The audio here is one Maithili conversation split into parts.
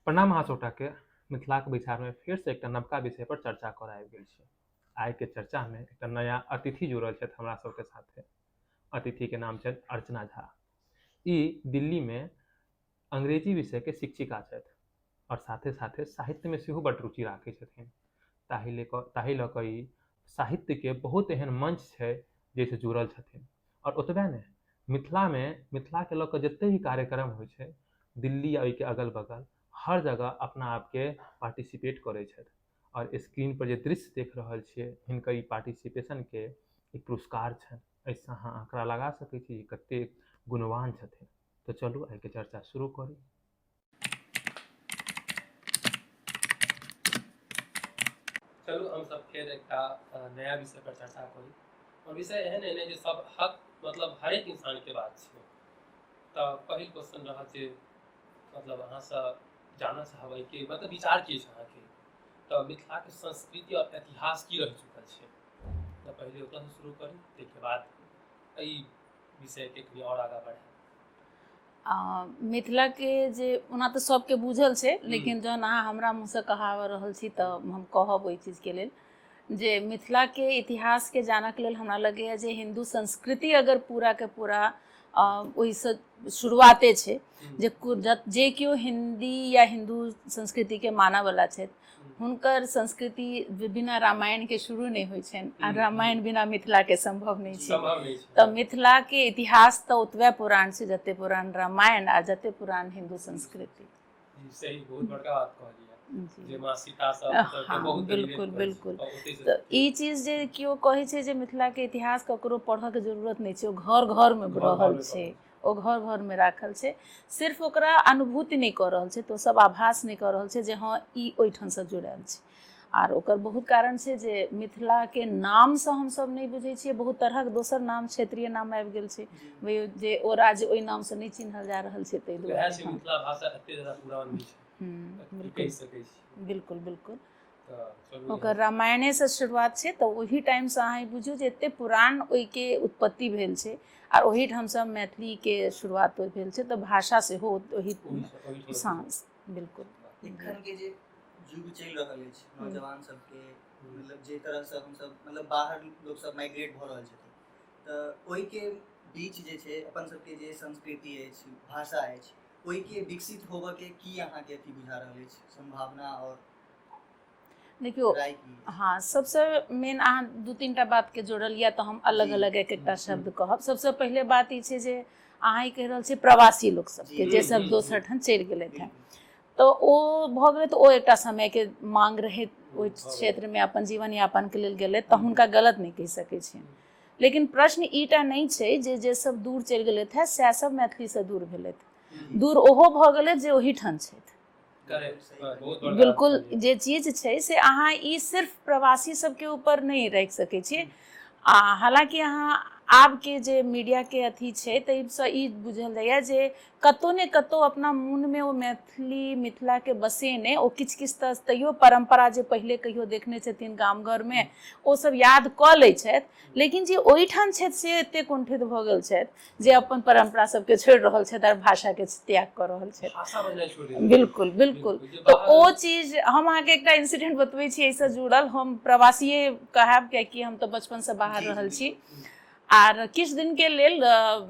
प्रणाम अहाँ सबटाके। मिथिलाक विचारमे फेरसँ एकटा नवका विषय पर चर्चा करऽ आबि गेल छी। आइके चर्चामे एकटा नया अतिथि जुड़ल छथि हमरा सबके साथे। अतिथिके नाम छनि अर्चना झा। ई दिल्लीमे अंग्रेजी विषयके शिक्षिका छथि आओर साथे साथे साहित्यमे सेहो बड्ड रुचि राखै छथिन। ताहि लऽ कऽ ई साहित्यके बहुत एहन मंच छै जाहिसँ जुड़ल छथिन। आओर ओतबे नहि, मिथिलामे मिथिलाके लऽ कऽ जते भी कार्यक्रम होइ छै दिल्ली या ओहिके अगल बगल हर जगह अपना आपके पार्टिसिपेट करै छथि। आओर स्क्रीन पर जे दृश्य देख रहल छियै हिनकर ई पार्टिसिपेशनके ई पुरस्कार छनि। एहिसँ अहाँ आंकड़ा लगा सकै छी जे कतेक गुणवान छथिन। तऽ चलू आइके चर्चा शुरू करी। चलू हम सब फेर एकटा नया विषय पर चर्चा करी। और विषय एहन एहन जे सब हक मतलब हरेक इंसान के बात छै। तऽ पहिल क्वेश्चन रहत जे मतलब अहाँसँ जानऽ चाहबै कि मतलब विचार की अछि अहाँके, तऽ मिथिलाके संस्कृति और इतिहास की रहि चुकल छै। तऽ पहिले ओतऽसँ शुरू करी, ताहिके बाद एहि विषयके कनि आओर आगाँ बढ़ायब। मिथिलाके जे ओना तऽ सबके बुझल छै, लेकिन जहन अहाँ हमरा मुँहसँ कहावा रहल छी तऽ हम कहब ओहि चीजके लेल जे मिथिलाके इतिहासके जानऽके लेल हमरा लगैए जे हिन्दू संस्कृति अगर पूराके पूरा ओहिसँ शुरुआते छै जे जे केओ हिन्दी या हिन्दू संस्कृतिके मानऽवला छथि हुनकर संस्कृति बिना रामायणके शुरू नहि होइ छनि आ रामायण बिना मिथिलाके सम्भव नहि छै। तऽ मिथिलाके इतिहास तऽ ओतबे पुरान छै जते पुरान रामायण आ जते पुरान हिन्दू संस्कृति। सही, बहुत बड़का बात कहलियै जे माँ सीता सब हाँ, बिल्कुल बिल्कुल। तऽ ई चीज जे केओ कहै छै जे मिथिलाके इतिहास ककरो पढ़ऽके जरूरत नहि छै, ओ घर घरमे रहल छै, ओ घर घरमे राखल छै, सिर्फ ओकरा अनुभूति नहि कऽ रहल छै, तऽ ओ सब आभास नहि कऽ रहल छै जे हँ ई ओहिठामसँ जुड़ल छै। आर ओकर बहुत कारण छै जे मिथिलाके नामसँ हमसब नहि बुझै छियै, बहुत तरहक दोसर नाम क्षेत्रीय नाम आबि गेल छै जे ओ राज्य ओहि नामसँ नहि चिन्हल जा रहल छै, ताहि दुआरे मिथिला भाषा एते ज्यादा पुरान भी छै, बिल्कुल बिल्कुल बिल्कुल। ओकर रामायणेसँ शुरुआत छै, तऽ ओही टाइमसँ अहाँ बुझू जे एते पुरान ओहिके उत्पत्ति भेल छै आर ओहिठामसँ मैथिलीके शुरुआत भेल छै, तऽ भाषा सेहो ओहि बिल्कुल। एखन के जे युग चलि रहल अछि नौजवान सबके, मतलब जे तरहसँ हमसब मतलब बाहर लोक सब माइग्रेट भऽ रहल छथिन, तऽ ओहिके बीच जे छै अपन सबके जे संस्कृति अछि, भाषा अछि, ओहिके विकसित होबऽके की अहाँके अथी बुझा रहल अछि सम्भावना और देखियौ? हाँ, सबसँ मेन अहाँ दू तीन टा बातके जोड़ल यऽ तऽ हम अलग अलग एक एकटा शब्द कहब। सबसँ पहिले बात ई छै जे अहाँ ई कहि रहल छी प्रवासी लोक सबके जे सब दोसर ठाम चलि गेलथि हेँ, तऽ ओ भऽ गेलै तऽ ओ एकटा समयके मांग रहै ओहि क्षेत्रमे अपन जीवन यापनके लेल गेलै, तऽ हुनका गलत नहि कहि सकै छियनि। लेकिन प्रश्न ईटा नहि छै जे जे सब दूर चलि गेलथि हेँ सएह सब मैथिलीसँ दूर भेलथि, दूर ओहो भऽ गेलथि जे ओहिठाम छथि। बिल्कुल, जे चीज छै से अहाँ ई सिर्फ प्रवासी सबके ऊपर नहि राखि सकै छी। आ हालाँकि अहाँ आबके जे मीडियाके अथी छै ताहिसँ ई बुझल जाइए जे कतहु ने कतहु अपना मोनमे ओ मैथिली मिथिलाके बसेने ओ किछु किछु तऽ तैयो परम्परा जे पहिले कहियो देखने छथिन गाम घरमे ओ सब याद कऽ लै छथि, लेकिन जे ओहिठाम छथि से एते कुंठित भऽ गेल छथि जे अपन परम्परा सबके छोड़ि रहल छथि आर भाषाके त्याग कऽ रहल छथि। बिल्कुल बिल्कुल। तऽ ओ चीज हम अहाँके एकटा इंसिडेंट बतबै छी एहिसँ जुड़ल। हम प्रवासिए कहब कियाकि हम तऽ बचपनसँ बाहर रहल छी आर किछु दिनके लेल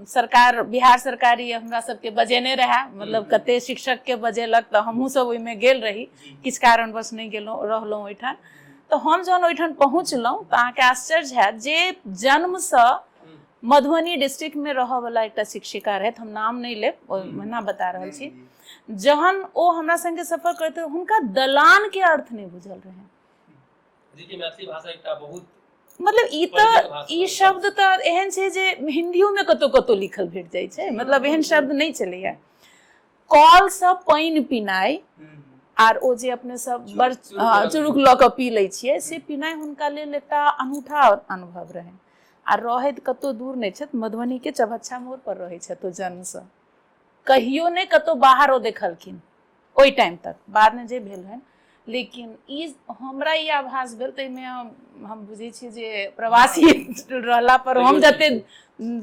सरकार, बिहार सरकार ई हमरा सबके बजेने रहए, मतलब कते शिक्षकके बजेलक तऽ हमहूँ सब ओहिमे गेल रही, किछु कारणवश नहि गेलहुँ रहलहुँ ओहिठाम। तऽ हम जहन ओहिठाम पहुँचलहुँ तऽ अहाँके आश्चर्य हैत जे जन्मसँ मधुबनी डिस्ट्रिक्टमे रहऽवला एकटा शिक्षिका रहथि, हम नाम नहि लेब, ओहिना बता रहल छी। जहन ओ हमरा संगे सफर करैत हुनका दलानके अर्थ नहि बुझल रहनि। मैथिली भाषा एकटा बहुत मतलब ई तऽ ई शब्द तऽ एहन छै जे हिन्दियोमे कतहु कतहु लिखल भेट जाइ छै, मतलब एहन शब्द नहि छलैया। कलसँ पानि पिनाइ आर ओ जे अपने सब बड़ चुरुक लऽ कऽ पी लै छियै से पिनाइ हुनका लेल एकटा अनूठा अनुभव रहनि। आ रहैत कतहु दूर नहि छथि, मधुबनीके चभच्छा मोड़ पर रहै छथि ओ जन्मसँ, कहियो नहि कतहु बाहर ओ देखलखिन ओहि टाइम तक, बादमे जे भेल रहनि। लेकिन ई हमरा ई आभास भेल, ताहिमे हम बुझै छियै जे प्रवासी रहला पर हम जते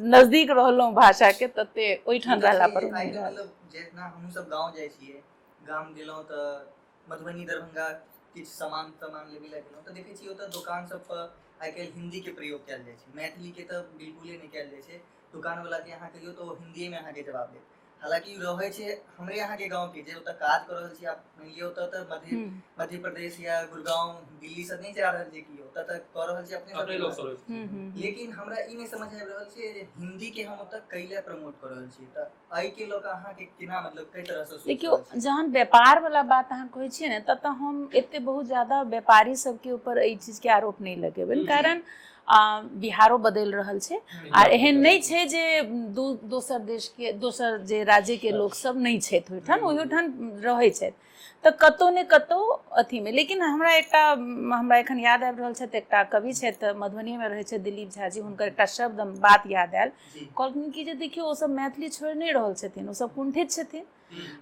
नजदीक रहलहुँ भाषाके तते ओहिठाम रहला पर। मतलब जितना हमहूँ सब गाँव जाइ छियै, गाम गेलहुँ तऽ मधुबनी दरभंगा किछु सामान तामान लेबै लए गेलहुँ तऽ देखै छियै ओतऽ दोकान सब पर आइ काल्हि हिन्दीके प्रयोग कयल जाइ छै, मैथिलीके तऽ बिल्कुले नहि कयल जाइ छै। दोकानवलाके अहाँ कहियौ तऽ ओ हिन्दीएमे अहाँके जवाब देत, हालाँकि रहै छै हमरे अहाँके गाँवके जे ओतऽ काज कऽ रहल छी। आब मानि लिअ ओतऽ तऽ मध्य प्रदेश या गुड़गाँव दिल्लीसँ नहि जा रहल छै केओ, ओतऽ तऽ कऽ रहल छै अपने अपने लोक सब। सब रहै छथिन। लेकिन हमरा ई नहि समझ आबि रहल छै जे हिन्दीके हम ओतऽ कैला प्रमोट कऽ रहल छियै, तऽ एहिके लऽ कऽ अहाँके केना मतलब कई तरहसँ सोचि देखियौ, रहल छी? जहन व्यापार वाला बात अहाँ कहै छियै ने, तब तऽ हम एते बहुत ज्यादा व्यापारी सबके ऊपर एहि चीजके आरोप नहि लगेबनि, कारण बिहारो बदलि रहल छै आ एहन नहि छै जे दोसर देशके दोसर जे राज्यके लोकसब नहि छथि ओहिठाम, ओहिठाम रहै छथि, तऽ कतहु ने कतहु अथीमे। लेकिन हमरा एकटा हमरा एखन याद आबि रहल छथि, एकटा कवि छथि, मधुबनीमे रहै छथि, दिलीप झा जी, हुनकर एकटा शब्द बात याद आयल। कहलखिन कि जे देखियौ, ओसब मैथिली छोड़ि नहि रहल छथिन, ओसब कुंठित छथिन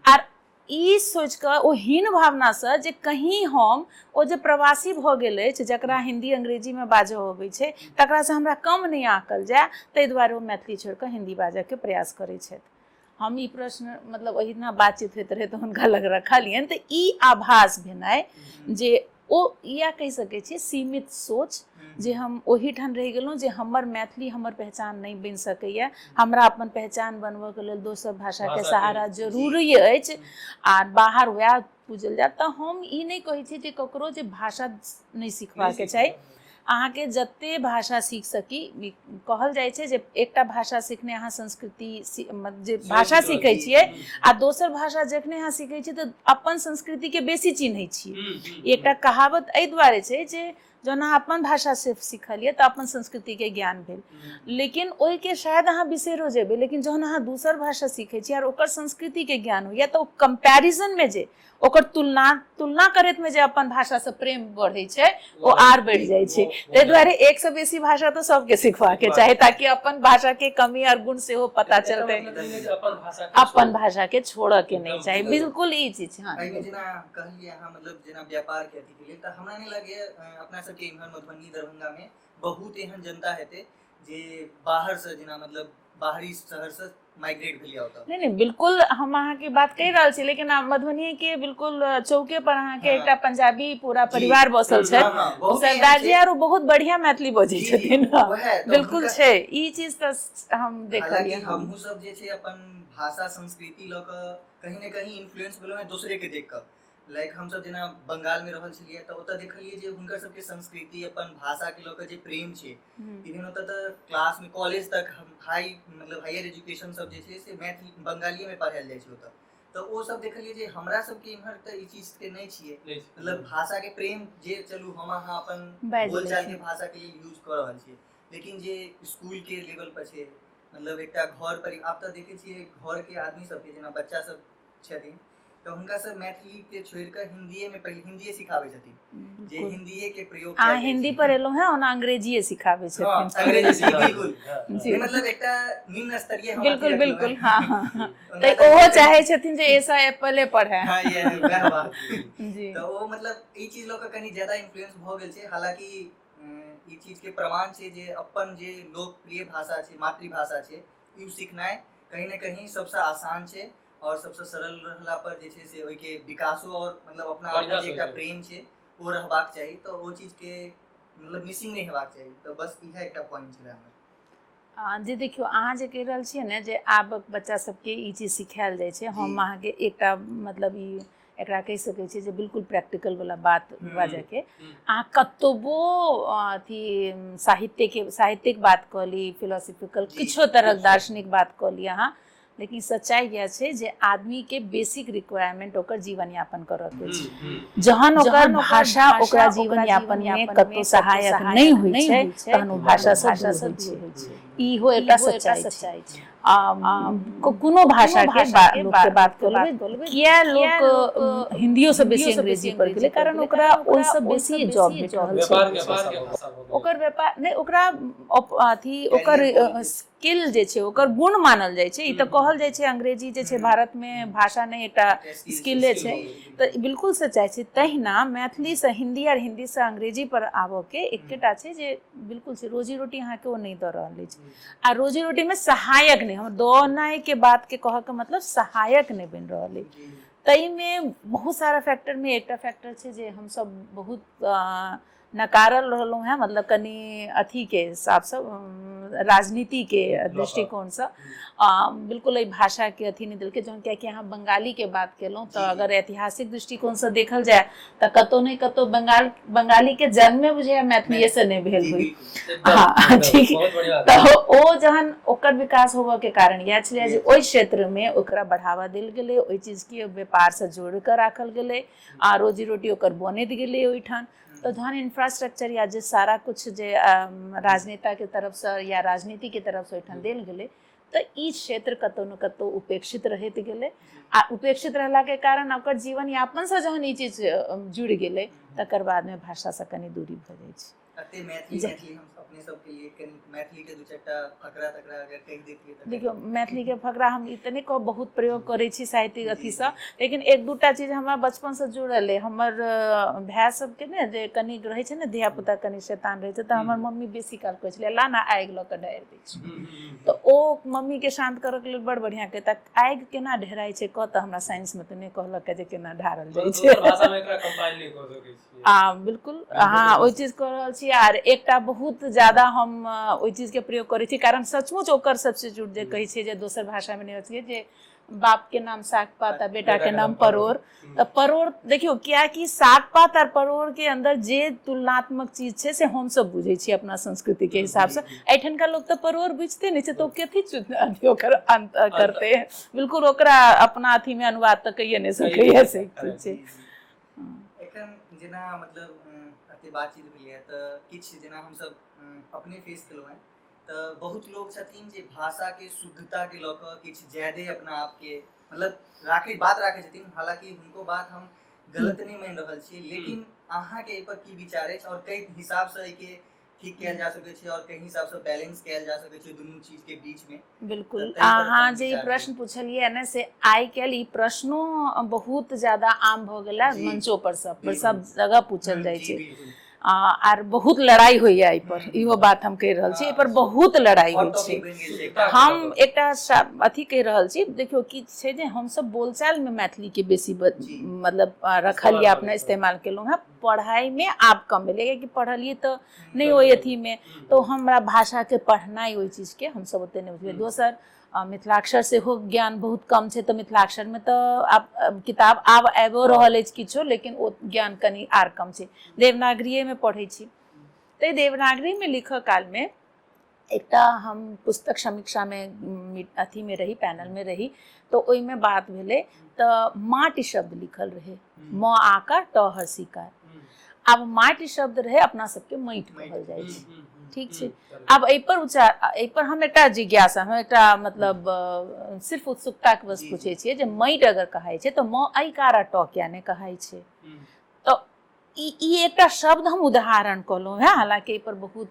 आर ई सोचि कऽ ओ हीन भावनासँ जे कहीं हम ओ जे प्रवासी भऽ गेल अछि जकरा हिन्दी अंग्रेजीमे बाजऽ अबै छै तकरासँ हमरा कम नहि आँकल जाय, ताहि दुआरे ओ मैथिली छोड़ि कऽ हिन्दी बाजऽके प्रयास करै छथि। हम ई प्रश्न मतलब ओहिना बातचीत होइत रहै तऽ हुनका लग रखलियनि, तऽ ई आभास भेनाइ जे ओ इएह कहि सकै छी सीमित सोच जे हम ओहिठाम रहि गेलहुँ जे हमर मैथिली हमर पहचान नहि बनि सकैए, हमरा अपन पहचान बनबऽके लेल दोसर भाषाके सहारा जरूरी अछि आ बाहर वएह पूजल जायत। तऽ हम ई नहि कहै छी जे ककरो जे भाषा नहि सिखबाके चाही, अहाँके जते भाषा सीख सकी। कहल जाइ छै जे एकटा भाषा सीखने अहाँ संस्कृति जे भाषा सीखै छियै आ दोसर भाषा जखने अहाँ सीखै छियै तऽ अपन संस्कृतिके बेसी चिन्है छियै। एकटा कहावत एहि दुआरे छै जे जहन अहाँ अपन भाषा सिर्फ सिखलियै तऽ अपन संस्कृतिके ज्ञान भेल, लेकिन ओहिके शायद अहाँ बिसरियो जेबै, लेकिन जहन अहाँ दोसर भाषा सीखै छियै आर ओकर संस्कृतिके ज्ञान होइए तऽ ओ कम्पैरिजनमे जे ओकर तुलना तुलना करैत में जे अपन भाषा से प्रेम बढ़ै छै ओ आर बढ़ि जाइ छै। ताहि दुआरे एक से बेसी भाषा तऽ सबके सिखबाके चाही ताकि अपन भाषा के कमी और गुण सेहो पता चलतै। अपन भाषा के छोड़ऽ के नहि चाही, बिल्कुल ई चीज। हाँ, एहिमे जेना कहलियै अहाँ मतलब जेना व्यापार के अथी के लेल, तऽ हमरा नहि लगैए अपना सबके इम्हर मधुबनी दरभंगा में बहुत एहन जनता हेतै जे बाहर से जेना मतलब बाहरी शहर से माइग्रेट भेलियै ओतऽ। नहीं नहीं, बिल्कुल हम अहाँके बात कहि रहल छी, लेकिन मधुबनी के बिल्कुल चौके पर अहाँके एकटा पंजाबी पूरा परिवार बसल छै, सरदार जी, आर ओ बहुत बढ़िया मैथिली बजै छथिन। बिल्कुल छै ई चीज तऽ हम देखलियै। हमहूँ सब जे छै अपन भाषा संस्कृति लऽ कऽ कहीं ने कहीं इन्फ्लुएंस भेलहुँ हेँ दोसरे के देख कऽ। लाइक हमसब जेना बंगाल में रहल छलियै तऽ ओतऽ देखलियै जे हुनकर सबके संस्कृति अपन भाषा के लऽ कऽ जे प्रेम छै, इवन ओतऽ तऽ क्लास में कॉलेज तक हम हाई मतलब हायर एजुकेशन सब जे छै से मैथिली बंगालिए में पढ़ायल जाइ छै ओतऽ। तऽ ओ सब देखलियै जे हमरा सबके इम्हर तऽ ई चीज के नहि छियै, मतलब भाषा के प्रेम जे चलू हम अहाँ अपन बोलचाल के भाषा के लेल यूज कऽ रहल छियै, लेकिन जे स्कूल के लेवल पर छै मतलब एकटा घर पर आब तऽ देखै छियै घर के आदमी सबके जेना बच्चा सब छथिन तऽ हुनका सब मैथिली के छोड़ि कऽ हिन्दीए में पहिले हिन्दीए सिखाबै छथिन, जे हिन्दीए के प्रयोग अहाँ हिंदी पर एलहुँ हैं, ओना अंग्रेजीए सिखाबै छथिन। अंग्रेजी बिल्कुल, मतलब एकटा निम्न स्तरीय। बिल्कुल बिल्कुल, हाँ हाँ, तऽ ओहो चाहै छथिन जे ऐसा एप्पले पढ़े। हाँ, ये वएह बात जी। तऽ ओ मतलब ई चीज लऽ कऽ कनि ज्यादा इन्फ्लुएंस भऽ गेल छै। हालांकि ई चीज के प्रमाण छै जे अपन जे लोकप्रिय भाषा छै, मातृभाषा छै, ई सिखनाइ कहीं ने कहीं सबसँ आसान छै और सबसँ सरल रहला पर जे छै से ओहिके विकासो और मतलब अपना आप जे एकटा प्रेम छै ओ रहबाक चाही, तऽ ओ चीजके मतलब मिसिंग नहि हेबाक चाही। तऽ बस इएह एकटा पॉइंट छलै हमर। जे देखियौ, अहाँ जे कहि रहल छियै ने जे आब बच्चा सबके ई चीज सिखायल जाइ छै, हम अहाँके एकटा मतलब ई एकरा कहि सकै छियै जे बिल्कुल प्रैक्टिकल वाला बात बाजऽके, अहाँ कतबो अथी साहित्यके साहित्यिक बात कऽ ली, फिलोसफिकल किछो तरहक दार्शनिक बात कऽ ली अहाँ, लेकिन सच्चाइ इएह छै जे आदमीके बेसिक रिक्वायरमेंट ओकर जीवन यापन करऽके छै। जहन ओकर भाषा ओकरा जीवन यापनमे कतहु सहायक नहि होइ छै तहन ओ भाषासँ दूर होइ छै। इहो एकटा सच्चाइ छै। कोनो भाषाके लोकके बात कऽ लेबै, किया लोक हिन्दियोसँ बेसी अंग्रेजी पर गेलै? कारण ओकरा ओहिसँ बेसी जॉब भेट रहल छै, ओकर व्यापार नहि, ओकरा अथी ओकर स्किल जे छै ओकर गुण मानल जाइ छै। ई तऽ कहल जाइ छै अंग्रेजी जे छै भारतमे भाषा नहि एकटा स्किले छै, तऽ बिल्कुल सच्चाइ छै। तहिना मैथिलीसँ हिन्दी आर हिन्दीसँ अंग्रेजी पर आबऽके एकेटा छै जे बिल्कुल छै, रोजी रोटी अहाँके ओ नहि दऽ रहल अछि आ रोजी रोटीमे सहायक नहि, हम दौनाइके बातके कहऽके मतलब सहायक नहि बनि रहल अछि। ताहिमे बहुत सारा फैक्टरमे एकटा फैक्टर छै जे हमसब बहुत नकारल रहलहुँ हेँ, मतलब कनि अथीके हिसाबसँ राजनीतिके दृष्टिकोणसँ बिल्कुल एहि भाषाके अथी नहि देलकै। जहन कियाकि अहाँ बंगालीके बात केलहुँ तऽ अगर ऐतिहासिक दृष्टिकोणसँ देखल जाय तऽ कतहु नहि कतहु बंगालीके जन्मे बुझाइए मैथिलीएसँ नहि भेल होई। हाँ ठीक, तऽ ओ जहन ओकर विकास होबऽके कारण इएह छलै जे ओहि क्षेत्रमे ओकरा बढ़ावा देल गेलै, ओहि चीजके व्यापारसँ जोड़ि कऽ राखल गेलै आ रोजी रोटी ओकर बनैत गेलै ओहिठाम। तऽ जहन इंफ्रास्ट्रक्चर या जे सारा कुछ जे राजनेताके तरफसँ या राजनीतिके तरफसँ ओहिठाम देल गेलै तऽ ई क्षेत्र कतहु ने कतहु उपेक्षित रहैत गेलै आ उपेक्षित रहलाके कारण ओकर जीवन यापनसँ जहन ई चीज जुड़ि गेलै तकर बादमे भाषासँ कनि दूरी भऽ जाइ छै। अते मैथिली मैथिली हम अपने सबके लिए कनि मैथिली के दू चारिटा फकरा तकरा अगर कहि देतियै तऽ। देखियौ, मैथिली के फकरा हम ई तऽ नहि कहब बहुत प्रयोग करै छी साहित्यिक अथीसँ, लेकिन एक दूटा चीज हमरा बचपनसँ जुड़ल अइ। हमर भाय सबके ने जे कनि रहै छै ने धियापुता कनि शैतान रहै छै तऽ हमर मम्मी बेसी काल कहै छलै ला ने आगि लऽ कऽ ढारि दै छै, तऽ ओ मम्मीके शान्त करऽके लेल बड़ बढ़िआँ कहता आगि केना ढेराइ छै कह तऽ हमरा साइंसमे तऽ नहि कहलक जे केना ढारल जाइ छै। आ बिल्कुल अहाँ ओहि चीज कऽ रहल छी। आर एकटा बहुत ज्यादा हम ओहि चीजके प्रयोग करै छी, कारण सचमुच ओकर सब्स्टिट्यूट जे कहै छै जे दोसर भाषामे नहि होइ छै, जे बापके नाम साग पात आ बेटाके नाम परोड़। तऽ परोड़ देखियौ, कियाकि साग पात आर परोड़के अन्दर जे तुलनात्मक चीज छै से हमसब बुझै छियै अपना संस्कृतिके हिसाबसँ। एहिठामका लोक तऽ परोड़ बुझिते नहि छै तऽ ओ कथी अथी ओकर अन्त करतै, बिल्कुल ओकरा अपना अथीमे अनुवाद तऽ कहिए नहि सकैए से चीज छै। एखन जेना मतलब एते बातचीत भेलैए तऽ किछु जेना हमसब अपने फेस केलहुँ हेँ तऽ बहुत लोक छथिन जे भाषाके शुद्धताके लऽ कऽ किछु ज्यादे अपना आपके मतलब राखै बात राखै छथिन। हालाँकि हुनको बात हम गलत नहि मानि रहल छी, लेकिन अहाँके एहिपर की विचार अछि आओर कई हिसाबसँ एहिके ठीक कयल जा सकै छै आओर कई हिसाबसँ बैलेंस कयल जा सकै छै दुनू चीजके बीचमे? बिल्कुल, अहाँ जे ई प्रश्न पूछलियै ने से आइ काल्हि ई प्रश्नो बहुत ज्यादा आम भऽ गेल है, मंचो पर सब जगह पूछल जाइ छै आर बहुत लड़ाई होइए एहिपर। इहो बात हम कहि रहल छी, एहिपर बहुत लड़ाई होइ छै। हम एकटा अथी कहि रहल छी, देखियौ की छै जे हमसब बोलचालमे मैथिलीके बेसी मतलब रखल या अपना इस्तेमाल केलहुँ हेँ, पढ़ाइमे आब कम भेलै कियाकि पढ़लियै तऽ नहि ओहि अथीमे, तऽ हमरा भाषाके पढ़नाइ ओहि चीजके हमसब ओते नहि बुझलियै। दोसर मिथिलाक्षर सेहो ज्ञान बहुत कम छै, तऽ मिथिलाक्षरमे तऽ आब किताब आब आबिओ रहल अछि किछो, लेकिन ओ ज्ञान कनि आर कम छै। देवनागरिएमे पढ़ै छी, ताहि देवनागरीमे लिखऽ कालमे एकटा हम पुस्तक समीक्षामे अथीमे रही, पैनलमे रही, तऽ ओहिमे बात भेलै तऽ माटि शब्द लिखल रहै, म आकार ट हसीकार। आब माटि शब्द रहै, अपना सबके माटि कहल जाइ छै, ठीक छै। आब एहिपर उच्चार, एहिपर हम एकटा जिज्ञासा, हम एकटा मतलब सिर्फ उत्सुकताके बस पूछै छियै जे माटि अगर कहाइ छै तऽ म ऐकार आ ट किया नहि कहाइ छै? तऽ ई एकटा शब्द हम उदाहरण कहलहुँ हेँ, हालाँकि एहिपर बहुत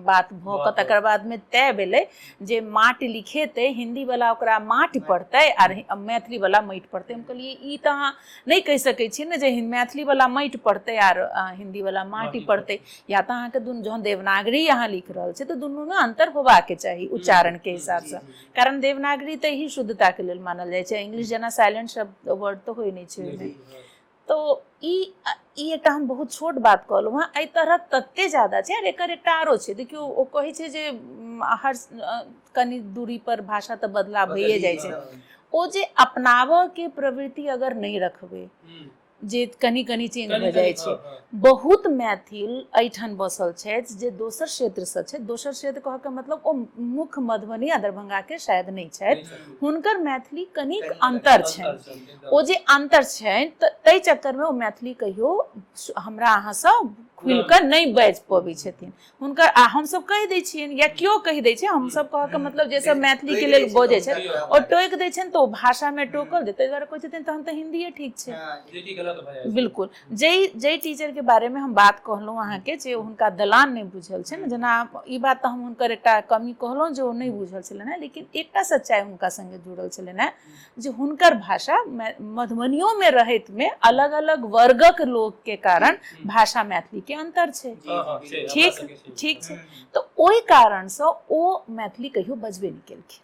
बात भऽ कऽ तकर बादमे तय भेलै जे माटि लिखेतै हिन्दीवला ओकरा माटि पड़तै आर मैथिलीवला माटि पड़तै। हम कहलियै ई तऽ अहाँ नहि कहि सकै छियै ने जे मैथिलीवला माटि पड़तै आर हिन्दीवला माटि पड़तै, या तऽ अहाँके दुनू जहन देवनागरी अहाँ लिख रहल छियै तऽ दुनूमे अन्तर होबाके चाही उच्चारणके हिसाबसँ, कारण देवनागरी तऽ ही शुद्धताके लेल मानल जाइ छै, इंग्लिश जेना साइलेंट शब्द वर्ड तऽ होइ नहि छै ओहिमे। तो ई एकटा हम बहुत छोट बात कहलहुँ हेँ, एहि तरहक तते ज्यादा छै। आर एकर एकटा आरो छै, देखियौ ओ कहै छै जे हर कनि दूरी पर भाषा तऽ बदलाव भइए जाइ छै, ओ जे अपनाबऽके प्रवृत्ति अगर नहि रखबै जे कनि कनि चेंज भऽ जाइ छै। बहुत मैथिल एहिठाम बसल छथि जे दोसर क्षेत्रसँ छथि, दोसर क्षेत्र कहऽके मतलब ओ मुख्य मधुबनी आ दरभंगाके शायद नहि छथि, हुनकर मैथिली कनिक अन्तर छनि, ओ जे अन्तर छनि ताहि चक्करमे ओ मैथिली कहियो हमरा अहाँसँ खुलि कऽ नहि बाजि पबै छथिन हुनकर, आ हमसब कहि दै छियनि या केओ कहि दै छै, हमसब कहऽके मतलब जे सब मैथिलीके लेल बजै छै ओ टोकि दै छनि तऽ ओ भाषामे टोकल जेतै, ताहि दुआरे कहै छथिन तहन तऽ हिन्दीए ठीक छै। बिल्कुल, जाहि टीचरके बारेमे हम बात कहलहुँ अहाँके जे हुनका दलान नहि बुझल छै ने, जेना ई बात तऽ हम हुनकर एकटा कमी कहलहुँ जे ओ नहि बुझल छलनि हेँ, लेकिन एकटा सच्चाइ हुनका सङ्गे जुड़ल छलनि हेँ जे हुनकर भाषा मधुबनियोमे रहैतमे अलग अलग वर्गक लोकके कारण भाषा मैथिलीके अन्तर छै, ठीक ठीक छै, तऽ ओहि कारणसँ ओ मैथिली कहियो बजबे नहि केलखिन,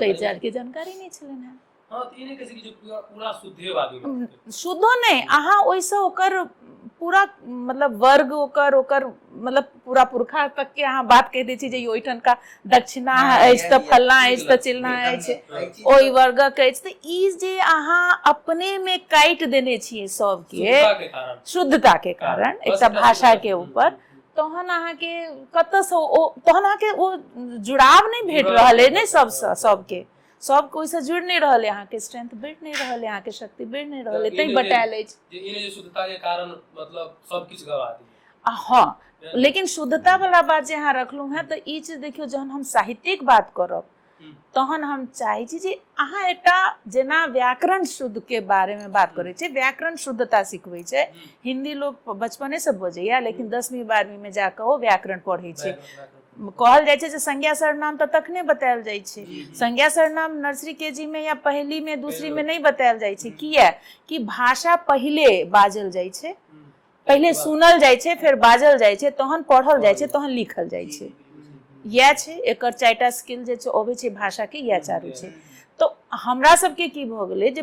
ताहि के जानकारी नहि छलनि हेँ। हँ, तऽ ई नहि कहै छै कि जे पूरा पूरा शुद्धे बाजू। शुद्धो नहि, अहाँ ओहिसँ ओकर पूरा मतलब वर्ग, ओकर ओकर मतलब पूरा पुरखा तक के अहाँ बात कहि दै छी जे ई ओहिठामका दक्षिणा अछि तऽ फल्लाँ अछि तऽ चिल्लाँ अछि, ओहि वर्गक अछि। तऽ ई जे अहाँ अपने मे काटि देने छियै सबके शुद्धता के कारण एकटा भाषा के ऊपर, तहन अहाँके कतऽसँ ओ, तहन अहाँके ओ जुड़ाव नहि भेट रहल अछि ने सबसँ, सबके सबके ओहिसँ जुड़ि नहि रहल है, अहाँके स्ट्रेंथ बढ़ि नहि रहल है, अहाँके शक्ति बढ़ि नहि रहल है, तैं बटायल अछि जे ई नहि जे शुद्धता के कारण मतलब सब किछु गवा दिए। हँ, लेकिन शुद्धता वाला बात जे अहाँ रखलहुँ हेँ, तऽ ई चीज देखियौ, जहन हम साहित्यिक बात करब तहन हम चाहै छी जे अहाँ एकटा जेना व्याकरण शुद्ध के बारे में बात करै छै, व्याकरण शुद्धता सिखबै छै, हिंदी लोग बचपने से बजैया, लेकिन 10वीं 12वीं में जाकऽ ओ व्याकरण पढ़ै छै। कहल जाइ छै जे संज्ञा सर्वनाम तऽ तखने बतायल जाइ छै, संज्ञा सर्वनाम नर्सरी के जी में या पहली में दूसरी में नहि बतायल जाइ छै। किया कि भाषा पहिले बाजल जाइ छै, पहिले सुनल जाइ छै, फेर बाजल जाइ छै, तहन पढ़ल जाइ छै, तहन लिखल जाइ छै। इएह छै एकर चारिटा स्किल जे छै अबै छै भाषाके, इएह चारू छै। तऽ हमरा सबके की भऽ गेलै जे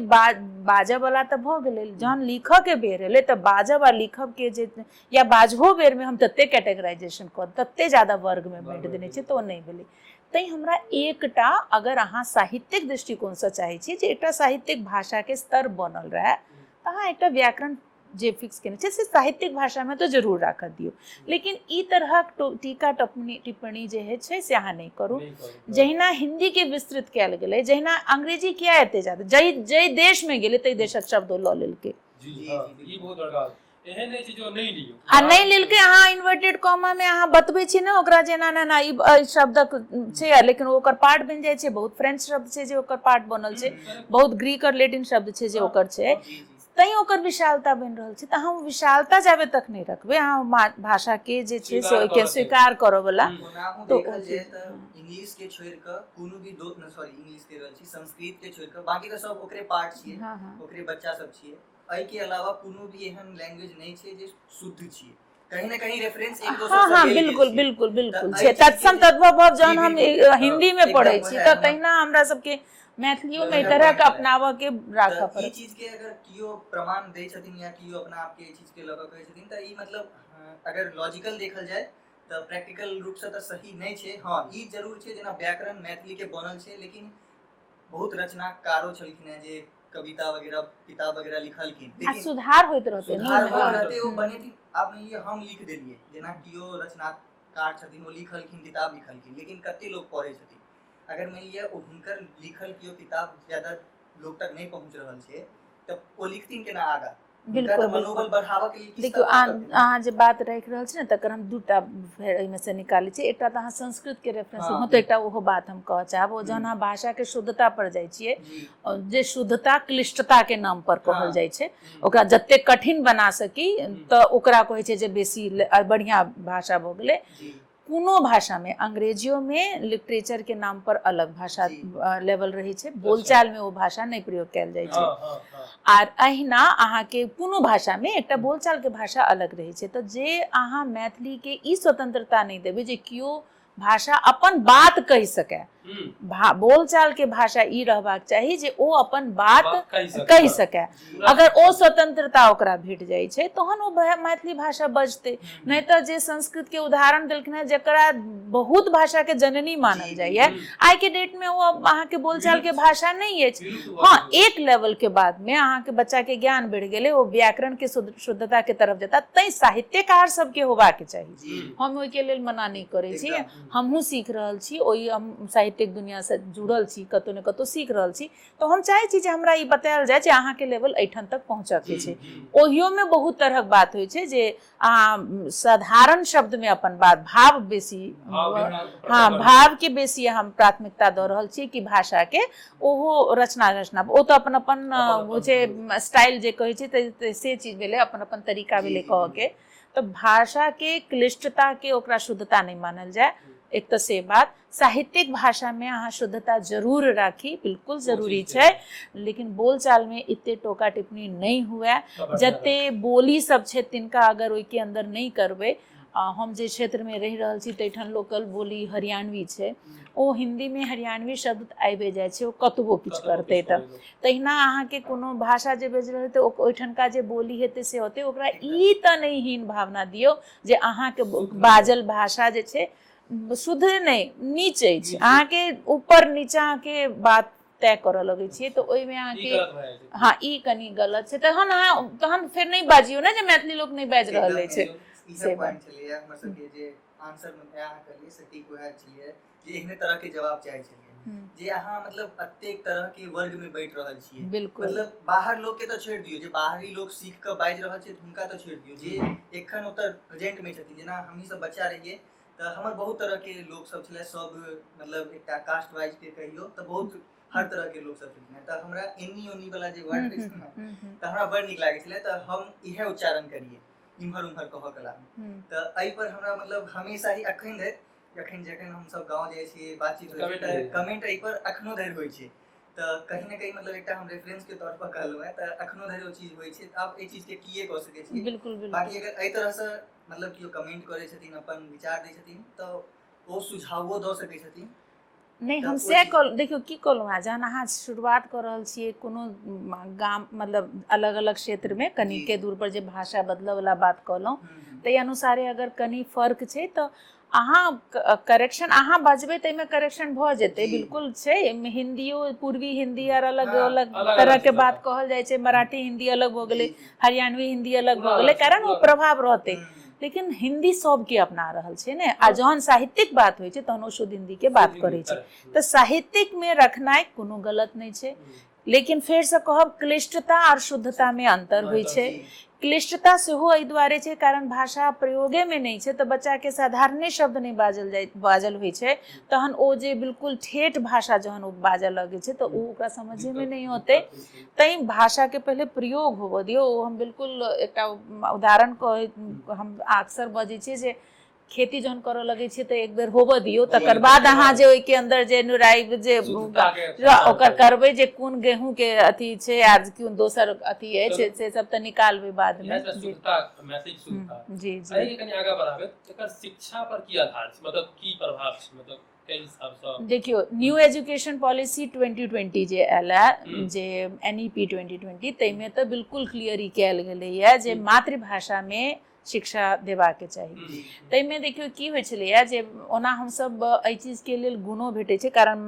बाजऽवला तऽ भऽ गेलै, जहन लिखऽके बेर एलै तऽ बाजब आ लिखबके जे या बाजहो बेरमे हम तते कैटेगराइजेशन कऽ तते ज्यादा वर्गमे बाँटि देने छियै, तऽ ओ नहि भेलै। तैँ हमरा एकटा अगर अहाँ साहित्यिक दृष्टिकोणसँ चाहै छी जे एकटा साहित्यिक भाषाके स्तर बनल रहए, तऽ अहाँ एकटा व्याकरण जे फिक्स केने छै से साहित्यिक भाषामे तऽ जरूर राखऽ दियौ, लेकिन ई तरहक टीका टिप्पणी टिप्पणी जे होइ छै से अहाँ नहि करू। जहिना हिन्दीके विस्तृत कयल गेलै, जहिना अंग्रेजी किया एते जादा, जाहि जाहि देशमे गेलै ताहि देशक शब्द ओ लऽ लेलकै। जी हँ, ई बहुत बड़का एहन नहि छै जो नहि लियौ आ नहि लेलकै। अहाँ इन्वर्टेड कॉमा मे अहाँ बतबै छी ने ओकरा जे एना एना ई शब्दक छै, लेकिन ओकर पार्ट बनि जाइ छै। बहुत फ्रेंच शब्द छै जे ओकर पार्ट बनल छै, बहुत ग्रीक और लैटिन शब्द छै जे ओकर छै, तैं ओकर विशालता बनि रहल छै। तऽ अहाँ विशालता जाबे तक नहि रखबै, अहाँ भाषा के जे छै से ओहिके स्वीकार करऽ वला। तो देखल जाय तऽ इंग्लिश के छोड़ि कऽ कोनो भी दो सॉरी इंग्लिश के रहल छी, संस्कृत के छोड़ि कऽ बाकी तऽ सब ओकरे पार्ट छियै, ओकरे बच्चा सब छियै। एहि के अलावा कोनो भी एहन लैंग्वेज नहि छै जे शुद्ध छियै, कहीं ना कहीं रेफरेंस एक दोसर से। हाँ, बिल्कुल बिल्कुल बिल्कुल छै। तत्सम तद्भव जहन हम हिंदी में पढ़ै छी तऽ तहिना हमरा सबके मैथिलियो में एहि तरह के अपनाबऽ के राखऽ पड़त। ई चीज के अगर कियो प्रमाण दै छथिन या कियो अपना आप के ई चीज के लऽ कऽ कहै छथिन, तऽ ई मतलब अगर लॉजिकल देखल जाय तऽ प्रैक्टिकल रूप से तऽ सही नहि छै। हँ, ई जरूर छै जेना व्याकरण मैथिली के बनल छै, लेकिन बहुत रचनाकारो छलखिन हेँ जे कविता वगैरह किताब वगैरह लिखलखिन, लेकिन सुधार होइत रहतै, सुधार होइत रहतै, ओ बनेथिन। आब ये हम लिख देलियै, जेना कियो रचनाकार छथिन ओ लिखलखिन, किताब लिखलखिन, लेकिन कते लोग पढ़ै छथिन? अगर मानि लिअ ओ हुनकर लिखल कियो किताब ज्यादा लोग तक नहि पहुँच रहल छै, तऽ ओ लिखथिन केना आगाँ? बिल्कुल मनोबल बढ़ाबऽ के लेल। देखियौ, अहाँ जे बात राखि रहल छी ने, तकर हम दूटा फेर एहिमे से निकालै छी। एकटा तऽ अहाँ संस्कृत के रेफरेंस देलहुँ, तऽ एकटा ओहो बात हम कहऽ चाहब। ओ जहन अहाँ भाषा के शुद्धता पर जाइ छियै, जे शुद्धता क्लिष्टता के नाम पर कहल जाइ छै, ओकरा जते कठिन बना सकी तऽ ओकरा कहै छै जे बेसी बढ़िआँ भाषा भऽ गेलै। कोनो भाषामे, अंग्रेजियोमे लिटरेचरके नाम पर अलग भाषा लेवल रहै छै, बोलचालमे ओ भाषा नहि प्रयोग कयल जाइ छै। आर अहिना अहाँके कोनो भाषामे एकटा बोलचालके भाषा अलग रहै छै। तऽ जे अहाँ मैथिलीके ई स्वतंत्रता नहि देबै जे केओ भाषा अपन बात कहि सकै, बोलचालके भाषा ई रहबाक चाही जे ओ अपन बात कहि सकै। अगर ओ स्वतंत्रता ओकरा भेट जाइ छै तहन ओ मैथिली भाषा बजतै। नहि तऽ जे संस्कृत के उदाहरण देलखिन हेँ, जकरा बहुत भाषा के जननी मानल जाइए, आइ के डेट में ओ अहाँके बोलचाल के भाषा नहि अछि। हँ, एक लेवल के बाद में अहाँके बच्चा के ज्ञान बढ़ि गेलै, ओ व्याकरण के शुद्धता के तरफ जेता, तैं साहित्यकार सबके होबाक चाही। हम ओहिके लेल मना नहि करै छी, हमहूँ सीख रहल छी, ओहि हम साहित्यिक दुनिआसँ जुड़ल छी, कतहु ने कतहु सीख रहल छी। तऽ हम चाहै छी जे हमरा ई बतायल जाय जे अहाँके लेवल एहिठाम तक पहुँचऽके छै। ओहियोमे बहुत तरहक बात होइ छै जे अहाँ साधारण शब्दमे अपन बात भाव बेसी, हँ, भावके बेसी हम प्राथमिकता दऽ रहल छी कि भाषाके। ओहो रचना रचना ओ तऽ अपन अपन ओ छै स्टाइल जे कहै छै, तऽ से चीज भेलै, अपन अपन तरीका भेलै कहऽके। तऽ भाषाके क्लिष्टताके ओकरा शुद्धता नहि मानल जाय, एक तऽ से बात। साहित्यिक भाषामे अहाँ शुद्धता जरूर राखी, बिल्कुल जरूरी छै, लेकिन बोलचालमे एते टोका टिप्पणी नहि हुए। जते बोली सब छै तिनका अगर ओहिके अन्दर नहि करबै, हम जे क्षेत्रमे रहि रहल छी ताहिठाम लोकल बोली हरियाणवी छै, ओ हिन्दीमे हरियाणवी शब्द आबिए जाइ छै, ओ कतबो किछु करतै। तऽ तहिना अहाँके कोनो भाषा जे बाजि रहल तऽ ओहिठनका जे बोली हेतै से होतै। ओकरा ई तऽ नहि हीन भावना दियौ जे अहाँके बाजल भाषा जे छै शुद्ध नहि, नीच अछि, अहाँके ऊपर नीचाँके बात तय करऽ लगै छियै, तऽ ओहिमे अहाँके हँ ई कनि गलत छै। तहन अहाँ तहन फेर नहि बाजियौ ने जे मैथिली लोक नहि बाजि रहल अछि। से बात छलैए हमर सबके जे आंसर अहाँ कहलियै सटीक वएह छलैए जे एहने तरह के जवाब चाहै छलियै जे अहाँ मतलब अतेक तरह के वर्ग में बैठ रहल छियै। बिल्कुल। मतलब बाहर लोग के तऽ छोड़ि दियौ, जे बाहरी लोग सीख कऽ बाजि रहल छै हुनका तऽ छोड़ि दियौ, जे एखन ओतऽ प्रेजेंट में छथिन। जेना हमही सब बच्चा रहियै तऽ हमर बहुत तरह के लोग सब छलै, सब मतलब एकटा कास्ट वाइज के कहियौ तऽ बहुत हर तरह के लोग सब छलखिन। तऽ हमरा एन्नी ओन्नी वाला जे वर्ड होइ छै ने, तऽ हमरा बड़ नीक लागै छलै, तऽ हम इएह उच्चारण करियै इम्हर उम्हर कहऽ कला। तऽ एहि पर हमरा मतलब हमेशा ही अखन धरि जखन जखन हमसब गाँव जाइ छियै बातचीत होइ छै तऽ कमेंट एहि पर अखनो धरि होइ छै। तऽ कहीं ने कहीं मतलब एकटा हम रेफरेंस के तौर पर कहलहुँ हेँ, तऽ अखनो धरि ओ चीज होइ छै। आब एहि चीज के किए कऽ सकै छी। बिल्कुल बिल्कुल। बाकी अगर एहि तरहसँ मतलब केओ कमेंट करै छथिन, अपन विचार दै छथिन, तऽ ओ सुझावो दऽ सकै छथिन। नहि, हम सएह कहलहुँ। देखियौ की कहलहुँ हेँ, जहन अहाँ शुरुआत कऽ रहल छियै कोनो गाम मतलब अलग अलग क्षेत्रमे कनिके दूर पर जे भाषा बदलऽवला बात कहलहुँ, ताहि अनुसारे अगर कनि फर्क छै तऽ अहाँ करेक्शन अहाँ बजबै ताहिमे करेक्शन भऽ जेतै। बिल्कुल छै, एहिमे हिन्दियो पूर्वी हिन्दी आर अलग अलग तरहके बात कहल जाइ छै, मराठी हिन्दी अलग भऽ गेलै, हरियाणवी हिन्दी अलग भऽ गेलै, कारण ओ प्रभाव रहतै। लेकिन हिन्दी सबके अपना रहल छै ने, आ जहन साहित्यिक बात होइ छै तहन ओ शुद्ध हिन्दीके बात करै छै। तऽ साहित्यिकमे रखनाइ कोनो गलत नहि छै, लेकिन फेरसँ कहब क्लिष्टता आओर शुद्धतामे अन्तर होइ छै। क्लिष्टता सेहो एहि दुआरे छै कारण भाषा प्रयोगेमे नहि छै, तऽ बच्चाके साधारणे शब्द नहि बाजल जाइ बाजल होइ छै, तहन ओ जे बिल्कुल ठेठ भाषा जहन ओ बाजऽ लगै छै तऽ ओ ओकरा समझेमे नहि औतै। तैँ भाषाके पहिले प्रयोग होबऽ दियौ। ओ हम बिल्कुल एकटा उदाहरण कहै, हम अक्सर बजै छियै जे खेती जहन करऽ लगै छियै तऽ एक बेर होबऽ दियौ, तकर बाद अहाँ जे ओहिके अन्दर जे नुराइ जे ओकर करबै जे कोन गेहूँ के अथी छै आ कोन दोसर अथी अछि से सब तऽ निकालबै बादमे। जी जी। कनि आगाँ बढ़ाबैत एकर शिक्षा पर की आधार छै, मतलब की प्रभाव छै, मतलब देखियौ न्यू एजुकेशन पॉलिसी 2020 जे आयल है, जे NEP 2020, ताहिमे तऽ बिल्कुल क्लियर ई कयल गेलैए जे मातृभाषामे शिक्षा देबाके चाही। ताहिमे देखियौ की होइ छलैए जे ओना हमसब एहि चीजके लेल गुणो भेटै छै, कारण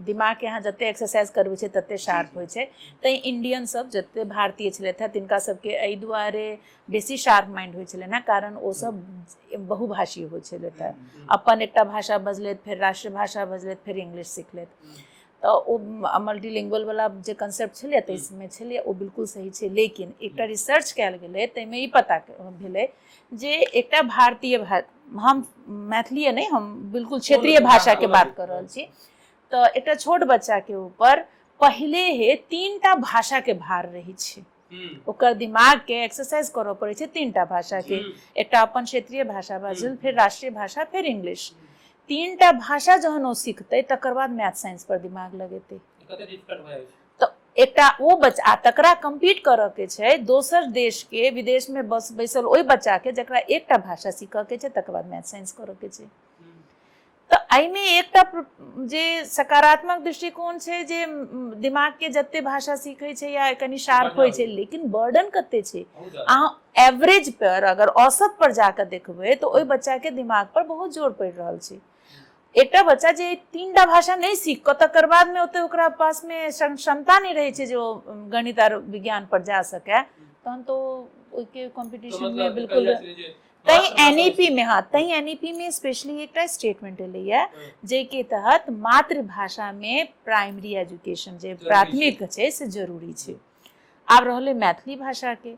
दिमागके अहाँ जतेक एक्सरसाइज करबै छै ततेक शार्प होइ छै। तैँ इंडियन सब जतेक भारतीय छलथि हेँ तिनका सबके एहि दुआरे बेसी शार्प माइंड होइ छलनि हेँ, कारण ओसब बहुभाषी होइ छलथि हेँ, अपन एकटा भाषा बजलथि, फेर राष्ट्रभाषा बजलथि, फेर इंग्लिश सिखलथि। तऽ ओ मल्टीलिंगुअल वाला जे कंसेप्ट छलै ताहिमे छलै ओ बिल्कुल सही छै। लेकिन एकटा रिसर्च कयल गेलै ताहिमे ई पता भेलै जे एकटा भारतीय हम मैथिलीए नहि, हम बिल्कुल क्षेत्रीय भाषाके बात कऽ रहल छी, तऽ एकटा छोट बच्चाके ऊपर पहिले हे 3टा भाषाके भार रहै छै। ओकर दिमागके एक्सरसाइज करऽ पड़ै छै 3टा भाषाके, एकटा अपन क्षेत्रीय भाषा बाजल, फेर राष्ट्रीय भाषा, फेर इंग्लिश। 3टा भाषा जहन ओ सीखतै तकर बाद मैथ साइंस पर दिमाग लगेतै। तऽ एकटा ओ बच्चा आ तकरा कम्पीट करऽ के छै दोसर देश के विदेश में बस बैसल ओहि बच्चा के जकरा एकटा भाषा सीखऽ के छै, तकर बाद मैथ साइंस करऽ के छै। तऽ एहिमे एकटा जे सकारात्मक दृष्टिकोण छै जे दिमाग के जते भाषा सीखै छै या कनि शार्प होइ छै, लेकिन बर्डन कते छै। अहाँ एवरेज पर अगर औसत पर जाकऽ देखबै तऽ ओहि बच्चा के दिमाग पर बहुत जोर पड़ि रहल छै। एकटा बच्चा जे 3टा भाषा नहि सीख कऽ तकर बादमे ओते ओकरा पासमे क्षमता नहि रहै छै जे ओ गणित आर विज्ञान पर जा सकै, तहन तऽ ओहिके कॉम्पिटिशनमे बिल्कुल। तैँ NEP में, हाँ तैँ NEP में स्पेशली एकटा स्टेटमेंट एलैए जाहिके तहत मातृभाषामे प्राइमरी एजुकेशन जे प्राथमिक छै से जरूरी छै। आब रहलै मैथिली भाषाके,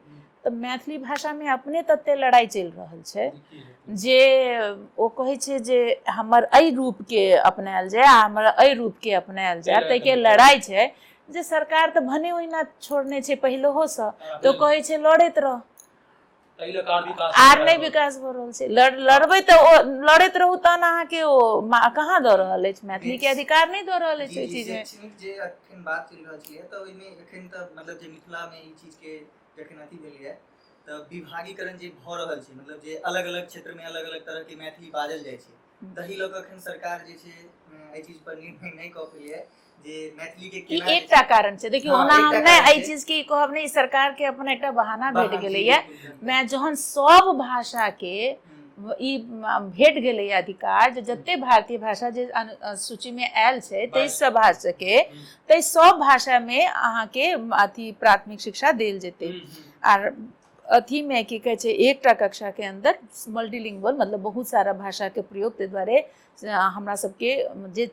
तऽ मैथिली भाषामे अपने तते लड़ाइ चलि रहल छै जे ओ कहै छै जे हमर एहि रूपके अपनायल जाय आ हमर एहि रूपके अपनायल जाय, ताहिके लड़ाइ छै जे सरकार तऽ भने ओहिना छोड़ने छै पहिलहोसँ, तऽ कहै छै लड़ैत रह, आर नहि विकास भऽ रहल छै। लड़बै तऽ ओ लड़ैत रहू तहन अहाँके ओ कहाँ दऽ रहल अछि, मैथिली के अधिकार नहि दऽ रहल अछि ओहि चीज मे। जे अखन बात चलि रहल छै तऽ ओहिमे एखन तऽ मतलब जे मिथिला मे ई चीज के जखन अथी भेलैया तऽ विभागीकरण जे भऽ रहल छै, मतलब जे अलग अलग क्षेत्रमे अलग अलग तरहके मैथिली बाजल जाइ छै, तही लऽ कऽ एखन सरकार जे छै एहि चीज पर निर्णय नहि कऽ पेलैए जे मैथिली के ई केना जे एकटा छै- कारण छै। देखियौ, हँ, ओना हम एकटा नहि कारण एहि छै। चीज के ई कहब नहि, सरकार के अपन एकटा बहाना भेट बहाना, गेलैया। जी, बिल्कुल। मैं जहन सब भाषा के ई भेट गेलैया अधिकार जे जते भारतीय भाषा जे सूची में आयल छै ताहि सब भाषा के, ताहि सब भाषा में अहाँके अथी प्राथमिक शिक्षा देल जेतै। आर अथी में की कहै छै, एकटा कक्षा के अंदर मल्टीलिंगुअल मतलब बहुत सारा भाषा के प्रयोग, ताहि दुआरे हमरा सबके जे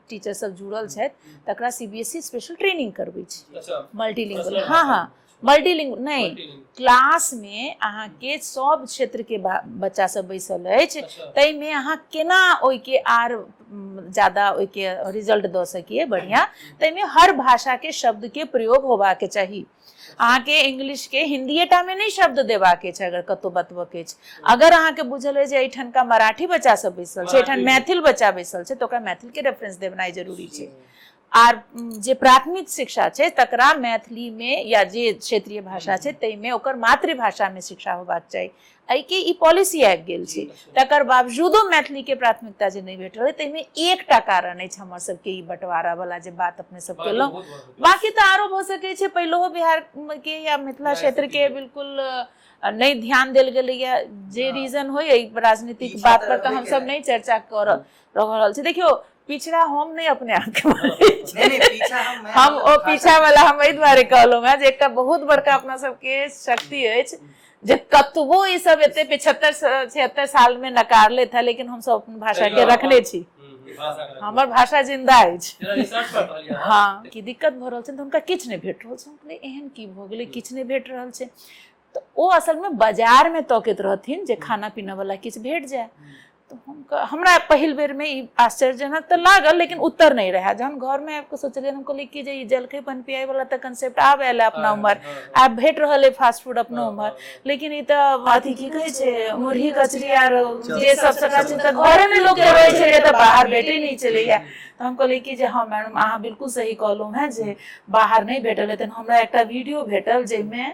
टीचर सब जुड़ल छथि तकरा सीबीएसई स्पेशल ट्रेनिंग करबै छै। मल्टीलिंगुअल, हँ हँ, मल्टीलिंगुअल नहि, क्लास में अहाँके सब क्षेत्र के बच्चा सब बैसल अछि, ताहिमे अहाँ केना ओहिके आर ज्यादा ओहिके रिजल्ट दऽ सकिए बढ़िआँ, ताहिमे हर भाषाके शब्दके प्रयोग होबाके चाही। अहाँके इंग्लिशके हिन्दीएटामे नहि शब्द देबाके छै। अगर कतहु बतबऽके अछि, अगर अहाँके बुझल अछि जे एहिठामका मराठी बच्चा सब बैसल छै, एहिठाम मैथिल बच्चा बैसल छै, तऽ ओकरा मैथिलके रेफरेंस देनाइ जरूरी छै। आर जे प्राथमिक शिक्षा छै तकरा मैथिलीमे या जे क्षेत्रीय भाषा छै ताहिमे ओकर मातृभाषामे शिक्षा होबाक चाही। एहिके ई पॉलिसी आबि गेल छै, तकर बावजूदो मैथिलीके प्राथमिकता जे नहि भेट रहल ताहिमे एकटा कारण अछि हमर सबके ई बँटवारा वाला जे बात अपने सब केलहुँ। बाकी तऽ आरो भऽ सकै छै, पहिलहो बिहार के या मिथिला क्षेत्र के बिल्कुल नहि ध्यान देल गेलैया, जे रीजन होइ एहि राजनीतिक बात पर तऽ हमसब नहि चर्चा कर रहल छी। देखियौ, पिछड़ा हम नहि अपने आपके मानै छी, हम ओ पीछा वाला हम एहि दुआरे कहलहुँ हेँ जे एकटा बहुत बड़का अपना सबके शक्ति अछि जे कतबो ई सब एते 75 76 साल में नकारले था, लेकिन हम सब अपन भाषा के रखने छी, हमर भाषा जिंदा अछि। हाँ, की दिक्कत भऽ रहल छै तऽ हुनका किछु नहि भेट रहल छै। हम एहन की भऽ गेलै, किछु नहि भेट रहल छै? तऽ ओ असलमे बाजारमे तकैत रहथिन जे खाना पीना वाला किछु भेट जाय। तऽ हम हमरा पहिल बेरमे ई आश्चर्यजनक तऽ लागल, लेकिन उत्तर नहि रहए। जहन घरमे आबि कऽ सोचलियै, हम कहलियै कि जे ई जलखै पनपियाइ वाला तऽ कंसेप्ट आब आयल अपना उम्हर, आब भेट रहल अइ फास्ट फूड अपनो उम्हर, लेकिन ई तऽ अथी की कहै छै मुरही कचरी आर जे सब सबटा चीज तऽ घरेमे लोक रहै छलै, तऽ बाहर भेटै नहि छलैया। तऽ हम कहलियै कि जे हँ मैडम, अहाँ बिल्कुल सही कहलहुँ हेँ जे बाहर नहि भेटल हेतै। हमरा एकटा वीडियो भेटल जाहिमे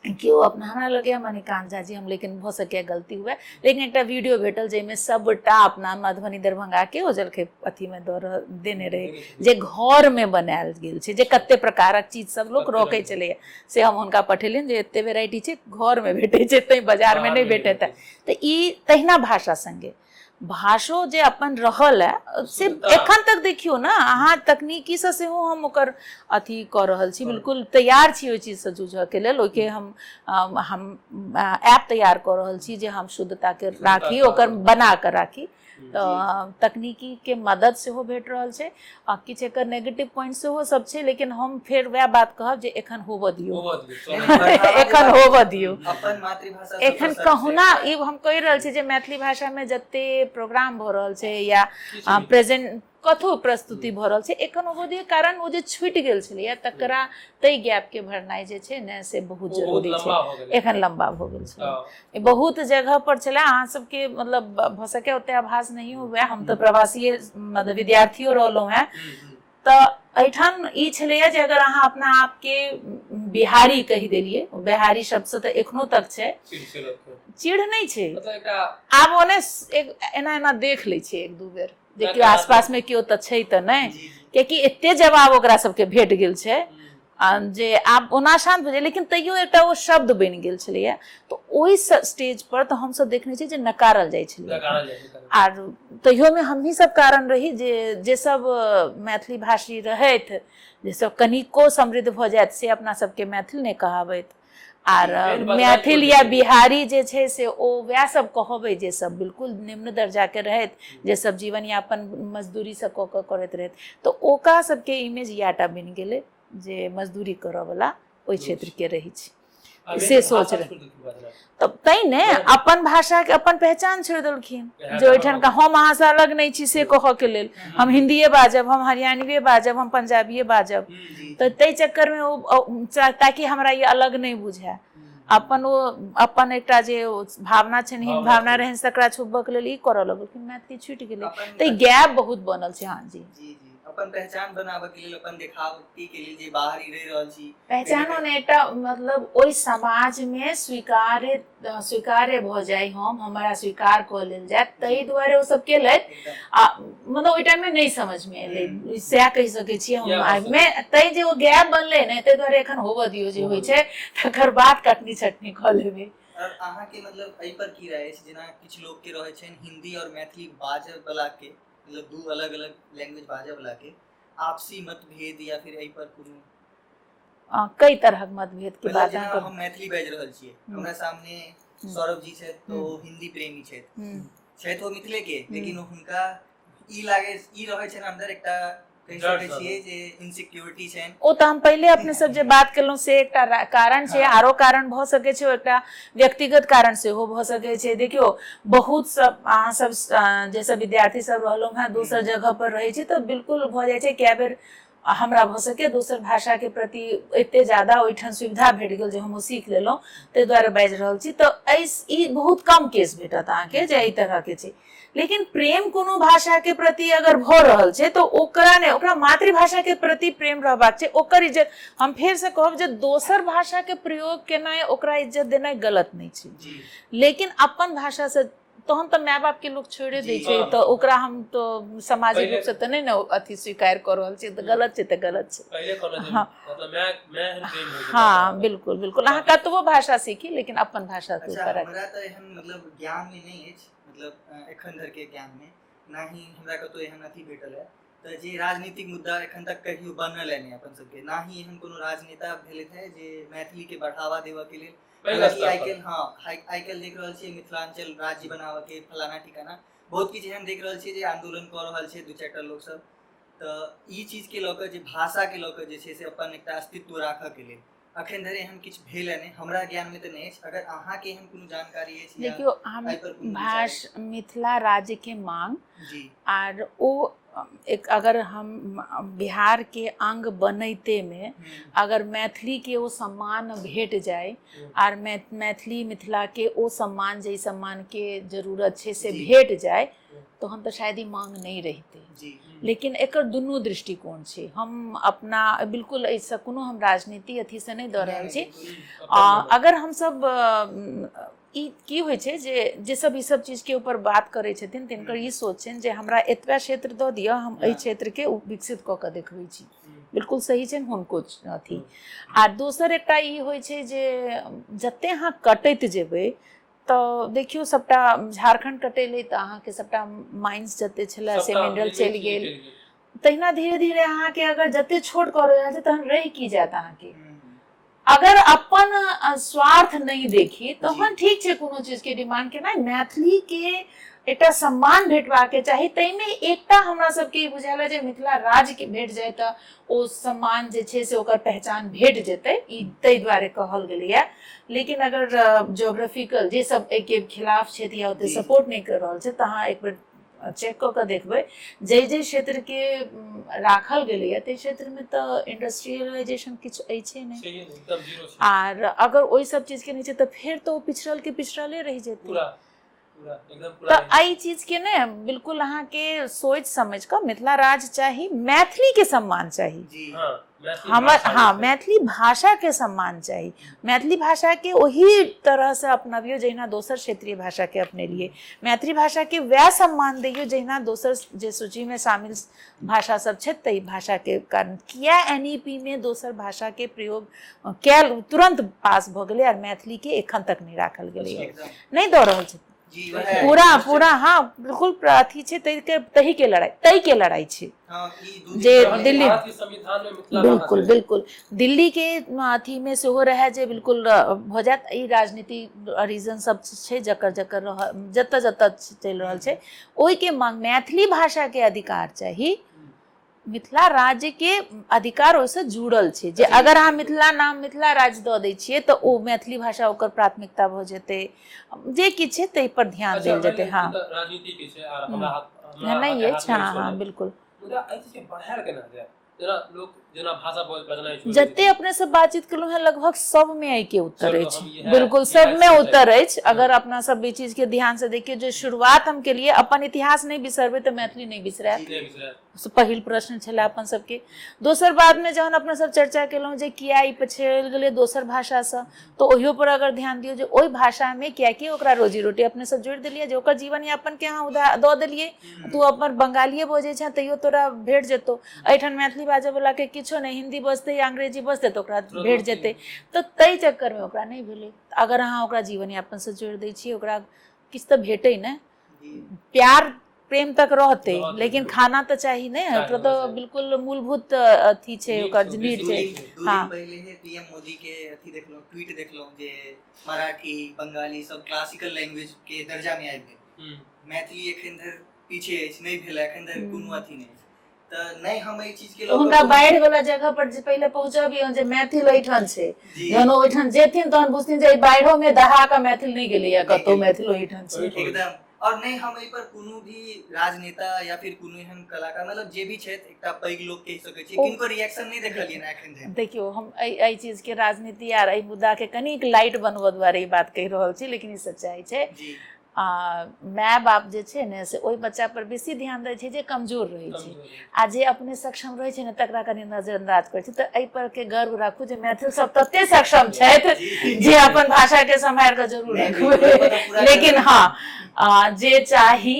केओ अपना, हमरा लगैए मणिकांत झा जी, हम लेकिन भऽ सकैए गलती हुए, लेकिन एकटा वीडियो भेटल जाहिमे सबटा अपना मधुबनी दरभंगाके ओ जलखै अथीमे दऽ रहल देने रहै जे घरमे बनायल गेल छै, जे कते प्रकारक चीज सब लोक रोकै छलैए, से हम हुनका पठेलियनि जे एते वेराइटी छै घरमे भेटै छै, तैँ बाजारमे नहि भेटैत। तऽ ई तहिना भाषा सङ्गे भाषो जे अपन रहल है से एखन तक देखियौ ने, अहाँ तकनीकीसँ सेहो हम ओकर अथी कऽ रहल छी, बिल्कुल तैयार छी ओहि चीजसँ जूझऽके लेल। ओहिके हम ऐप तैयार कऽ रहल छी जे हम शुद्धताके राखी, ओकर बना कऽ राखी। तऽ तकनीकीके मदद सेहो भेट रहल छै आ किछु एकर नेगेटिव पॉइंट सेहो सब छै, लेकिन हम फेर वएह बात कहब जे एखन होबऽ दियौ, एखन होबऽ दियौ, अपन मातृभाषा एखन कहुना। ई हम कहि रहल छी जे मैथिली भाषामे जते प्रोग्राम भऽ रहल छै या प्रेजेंट कथो प्रस्तुति भऽ रहल छै, एखन होबऽ दियौ, कारण ओ जे छूटि गेल छलैया तकरा ताहि गैपके भरनाइ जे छै ने से बहुत जरूरी छै। एखन लम्बा भऽ गेल छै, बहुत जगह पर छलै। अहाँ सबके मतलब भऽ सकै ओते आभास नहीं हुए, हम तऽ प्रवासी मतलब विद्यार्थियो रहलहुँ हेँ, तऽ एहिठाम ई छलैया जे अगर अहाँ अपना आपके बिहारी कहि देलियै, बिहारी शब्दसँ तऽ एखनो तक छै चिढ़ नहि छै, आब ओने एना एना देख लै छै एक दू बेर जे केओ आसपासमे केओ तऽ छै तऽ नहि, कियाकि एते जवाब ओकरा सबके भेट गेल छै जे आब ओना शान्त भऽ जाय, लेकिन तैयो एकटा ओ शब्द बनि गेल छलैया। तऽ ओहि स्टेज पर तऽ हमसब देखने छियै जे नकारल जाइ छलै, आर तहियोमे हमही सब कारण रही जे जे सब मैथिली भाषी रहथि, जे सब कनिको समृद्ध भऽ जायत से अपना सबके मैथिल नहि कहाबैत, आर मैथिल या बिहारी जे छै से ओ वएह सब कहबै जे सब बिल्कुल निम्न दर्जाके रहथि, जे सब जीवन यापन मजदूरीसँ कऽ कऽ करैत रहथि, तऽ ओकरा सबके इमेज इएह टा बनि गेलै जे मजदूरी करऽवला ओहि क्षेत्रके रहै छै, से सोच रहे। तऽ तै ने अपन भाषाके अपन पहचान छोड़ि देलखिन जे ओहिठामका हम अहाँसँ अलग नहि छी से कहऽके लेल हम हिन्दिए बाजब, हम हरियाणवीए बाजब, हम पंजाबिए बाजब, तऽ ताहि चक्करमे ओ ताकि हमरा ई अलग नहि बुझाय, अपन ओ अपन एकटा जे भावना छनि, हीन भावना रहनि, तकरा छुपबऽके लेल ई करऽ लगलखिन, मैथिली छुटि गेलै, तऽ गैप बहुत बनल छै। हाँ जी जी जी, अपन पहचान बनाबऽ के लेल, अपन देखावटी के लेल जे बाहर ही रहि रहल छी। पहचानो ने एकटा मतलब ओहि समाज में स्वीकार्य स्वीकार्य भऽ जाय, हम हमरा स्वीकार कऽ लेल जाय, ताहि दुआरे ओ सब केलथि। एकदम। आ मतलब ओहि टाइम में नहि समझ में एलै, हम्म। सएह कहि सकै छियै हम। इएह भऽ आइ मे तैं जे ओ गैप बनलै ने, ताहि दुआरे एखन होबऽ दियौ जे होइ छै, तकर बाद कटनी छटनी कऽ लेबै। और अहाँके मतलब एहि पर की राय अछि? जेना किछु लोक के रहै छनि हिंदी और मैथिली बाजऽ वाला के, मतलब दू अलग अलग लैंग्वेज बाजऽ वाला के आपसी मतभेद या फिर एहि पर कोनो कई तरहक मतभेद के मतलब बात जेना अहाँ हम मैथिली बाजि रहल छियै, हमरा सामने सौरभ जी छथि तो ओ हिंदी प्रेमी छथि, छथि ओ मिथिले के, लेकिन हुनका ई लागे ई रहै छनि अंदर एकटा कहि डर सकै सन। छियै जे इनसिक्योरिटी छनि। ओ तऽ हम पहिले अपने सब जे बात केलहुँ से एकटा कारण छै। हाँ। आरो कारण भऽ सकै छै, ओ एकटा व्यक्तिगत कारण सेहो भऽ सकै छै। देखियौ, बहुत सब अहाँ सब जे सब विद्यार्थी सब रहलहुँ हेँ, दोसर जगह पर रहै छी तऽ बिल्कुल भऽ जाइ छै। कए बेर हमरा भऽ सकै दोसर भाषा के प्रति एते ज्यादा ओहिठाम सुविधा भेट गेल जे हम ओ सीख लेलहुँ, ताहि दुआरे बाजि रहल छी। तऽ एहि ई बहुत कम केस भेटत अहाँके जे एहि तरहके छै। लेकिन प्रेम कोनो भाषा के प्रति अगर भऽ रहल छै तऽ ओकरा ने ओकरा मातृभाषा के प्रति प्रेम रहबाक छै, ओकर इज्जत। हम फेर से कहब जे दोसर भाषा के प्रयोग केनाइ, ओकरा इज्जत देनाइ गलत नहि छै, जी लेकिन अपन भाषा से तहन तऽ माय बाप के लोक छोड़े दै छै, हाँ। तऽ ओकरा हम तऽ सामाजिक पहिले- रूप से तऽ नहि ने अथी स्वीकार कऽ रहल छियै, तऽ गलत छै तऽ गलत छै। पहिले कहलहुँ जे हाँ। मतलब मैं मैं एहन प्रेम होइ छै। हाँ, बिल्कुल बिल्कुल, अहाँ कतबो भाषा सीखी लेकिन अपन भाषा के अच्छा, ऊपर राखी। हमरा तऽ एहन मतलब ज्ञान में नहि अछि, मतलब एखन धरि के ज्ञान में ना ही हमरा कतौ एहन अथी भेटल है तऽ जे राजनीतिक मुद्दा एखन तक कहियो बनल है नहि अपन सबके, ना ही एहन कोनो राजनेता भेलथि है जे मैथिली के बढ़ावा देबऽ के लेल। पैघ हालांकि स्तर आइ पर। काल्हि, हाँ, आइ काल्हि देख रहल छियै मिथिलांचल राज्य बनाबऽ के फलाना ठिकाना बहुत किछु एहन देख रहल छियै जे आंदोलन कऽ रहल छै दू चारिटा लोक सब। तऽ ई चीज के लऽ कऽ जे भाषा के लऽ कऽ जे छै से अपन एकटा अस्तित्व राखऽ के लेल अखन धरि एहन किछु भेल है नहि, हमरा ज्ञान में तऽ नहि अछि। अगर अहाँके एहन कोनो जानकारी अछि या देखियौ, हम एहि पर कोनो विचार अछि? भाषा मिथिला राज्य के मांग जी आर ओ एक अगर हम बिहार के अंग बनैते में अगर मैथिली के ओ सम्मान भेट जाय आर मैथिली मिथिला के ओ सम्मान जे सम्मान के जरूरत छै से जी। भेट जाय, तहन तऽ शायद ई मांग नहि रहितै। जी लेकिन एकर दुनू दृष्टिकोण छै। हम अपना बिल्कुल एहिसँ कोनो हम राजनीति अथीसँ नहि दऽ रहल छी। अगर हमसब ई की होइ छै जे जे सब ई सब चीजके ऊपर बात करै छथिन तिनकर ई सोच छनि जे हमरा एतबा क्षेत्र दऽ दिअ, हम एहि हाँ। क्षेत्रके विकसित कऽ कऽ देखबै छी। बिल्कुल सही छनि हुनको अथी। आ दोसर एकटा ई होइ छै जे जते अहाँ कटैत जेबै तऽ देखियौ सबटा झारखण्ड कटेलै तऽ अहाँके सबटा माइंस जते छलै से सबटा मिनरल मिलि चलि चलि गेल। गेल। तहिना धीरे धीरे अहाँके अगर जते छोट कऽ रहल छै तहन रहि की जायत अहाँके? अगर अपन स्वार्थ नहि देखी तहन ठीक छै कोनो चीजके डिमांड केनाइ। मैथिली के एकटा सम्मान भेटबाके चाही, ताहिमे एकटा हमरा सबके ई बुझायल जे मिथिला राज्य के भेट जाय तऽ ओ सम्मान जे छै से ओकर पहचान भेट जेतै, ई ताहि दुआरे कहल गेलैया। लेकिन अगर जोग्राफिकल जे सब एहिके खिलाफ छथि या ओते जी। सपोर्ट नहि कर रहल छै तऽ अहाँ एक बेर चेक कऽ कऽ देखबै, जाहि जाहि क्षेत्रके राखल गेलैया ताहि क्षेत्रमे तऽ इंडस्ट्रियलाइजेशन किछु अछि नहि। छैहे नहि, एकदम जीरो छै। आर अगर ओहि सब चीजके नहि छै तऽ फेर तऽ ओ पिछड़ल के पिछड़ले रहि जेतै। पूरा पूरा एकदम पूरा। तऽ एहि चीजके ने बिल्कुल अहाँके सोचि समझि कऽ मिथिला राज्य चाही, मैथिली के सम्मान चाही। जी हाँ, मैथिली हमर भाषा हाँ, जे छै। मैथिली भाषा के सम्मान चाही। मैथिली भाषा के ओही तरह से अपनबियौ जहिना दोसर क्षेत्रीय भाषा के अपनेलियै। मैथिली भाषा के वएह सम्मान दैयौ जहिना दोसर जे सूची में शामिल भाषा सब छै ताहि भाषा के। कारण किया NEP में दोसर भाषा के प्रयोग कयल तुरंत पास भऽ गेलै आर मैथिली के एखन तक नहि राखल गेलै? एकदम। नहि दऽ रहल छै। जी, वएह पूरा पूरा, हाँ, बिल्कुल अथी छै, ताहि के लड़ाई, ताहि के लड़ाई छै। हाँ, ई दू जे दिन दिल्ली- भारत के संविधान में मिथिला बिल्कुल भाषा छै। बिल्कुल, दिल्ली के अथी में सेहो रहै जे बिल्कुल भऽ जायत। ई राजनीति रीजन सब छै जकर जकर जतऽ जतऽ चलि रहल छै ओहिके मांग। मैथिली भाषा के अधिकार चाही, मिथिला राज्य के अधिकार ओहिसँ जुड़ल छै जे अगर अहाँ मिथिला नाम मिथिला राज्य दऽ दै छियै तऽ ओ मैथिली भाषा ओकर प्राथमिकता भऽ जेतै। जे किछु छै ताहि पर ध्यान अच्छा, देल जेतै। मानि हाँ। लिअ, ई तऽ राजनीति के छै आर हमरा हाथ हमरा नहि अहाँके अछि। हाथ मे हाँ छोड़ल। हाँ, बिल्कुल। मुदा एहि चीज के बढ़ायल केना जाय? जेना लोक जेना भाषा बजनाइ छोड़ि जते अपने से बातचीत केलहुँ हेँ, लगभग सब में एहि उत्तर चलू, अछि। हम इएह- बिल्कुल, इएह सब में सोचै उत्तर अछि। अगर अपना सब ई चीज के ध्यान से देखियौ, जे शुरुआत हम केलिए, अपन इतिहास नहि बिसरबै तऽ मैथिली नहि बिसरायब। नहि बिसरायब। से पहिल प्रश्न छलै अपन सबके। दोसर बातमे जहन अपना सब चर्चा केलहुँ जे किया ई पछड़ि गेलै दोसर भाषासँ, तऽ ओहियो पर अगर ध्यान दियौ जे ओहि भाषामे कियाकि ओकरा रोजी रोटी अपने सब जोड़ि देलियै, जे ओकर जीवन यापनके अहाँ उधा दऽ देलियै। तू अपन बंगालिए बजै छेँ तैयो तोरा भेट जेतौ, एहिठाम मैथिली बाजऽवलाके किछो नहि, हिन्दी बजतै या अंग्रेजी बजतै तऽ ओकरा भेट जेतै। तऽ ताहि चक्करमे ओकरा नहि भेलै। अगर अहाँ ओकरा जीवन यापनसँ जोड़ि दै छियै, ओकरा किछु तऽ भेटै ने, प्यार प्रेम तक रहतै, लेकिन खाना तऽ चाही ने ओकरा, तऽ बिल्कुल मूलभूत अथी छै, ओकर नीड छै। हाँ, पहिले ही पीएम मोदी के अथी देखलहुँ, ट्वीट देखलहुँ जे मराठी, बंगाली सब क्लासिकल लैंग्वेज के दर्जा में आबि गेल, मैथिली एखन धरि पीछे अछि, नहि भेल एखन धरि कोनो अथी नहि। तऽ नहि हम एहि चीज के हुनका बाढ़ि वाला जगह पर जे पहिले पहुंचबियौ जे मैथिल ओहिठाम छै, जहन ओहिठाम जेथिन तहन बुझथिन जे बाढ़िो में दहा कऽ मैथिल नहि गेलैया कतौ, मैथिल ओहिठाम छै एकदम। और नहि हम एहि पर कोनो भी राजनेता या फिर कोनो एहन कलाकार, मतलब जे भी छथि, एकटा पैघ लोक कहि सकै छी, किनको रिएक्शन नहि देखलियै एखन धरि। देखियौ, हम एहि चीज के राजनीति आर एहि मुद्दा के कनिक लाइट बनबऽ दुआरे ई बात कहि रहल छी, लेकिन ई सच्चाई छै। माय बाप जे छै ने से ओहि बच्चा पर बेसी ध्यान दै छै जे कमजोर रहै छै, आ जे अपने सक्षम रहै छै ने तकरा कनि नजरअंदाज करै छै। तऽ एहि पर के गर्व राखू जे मैथिल सब तते सक्षम छथि जे अपन भाषा के सम्हारि कऽ जरूर रखबै। लेकिन हँ, जे चाही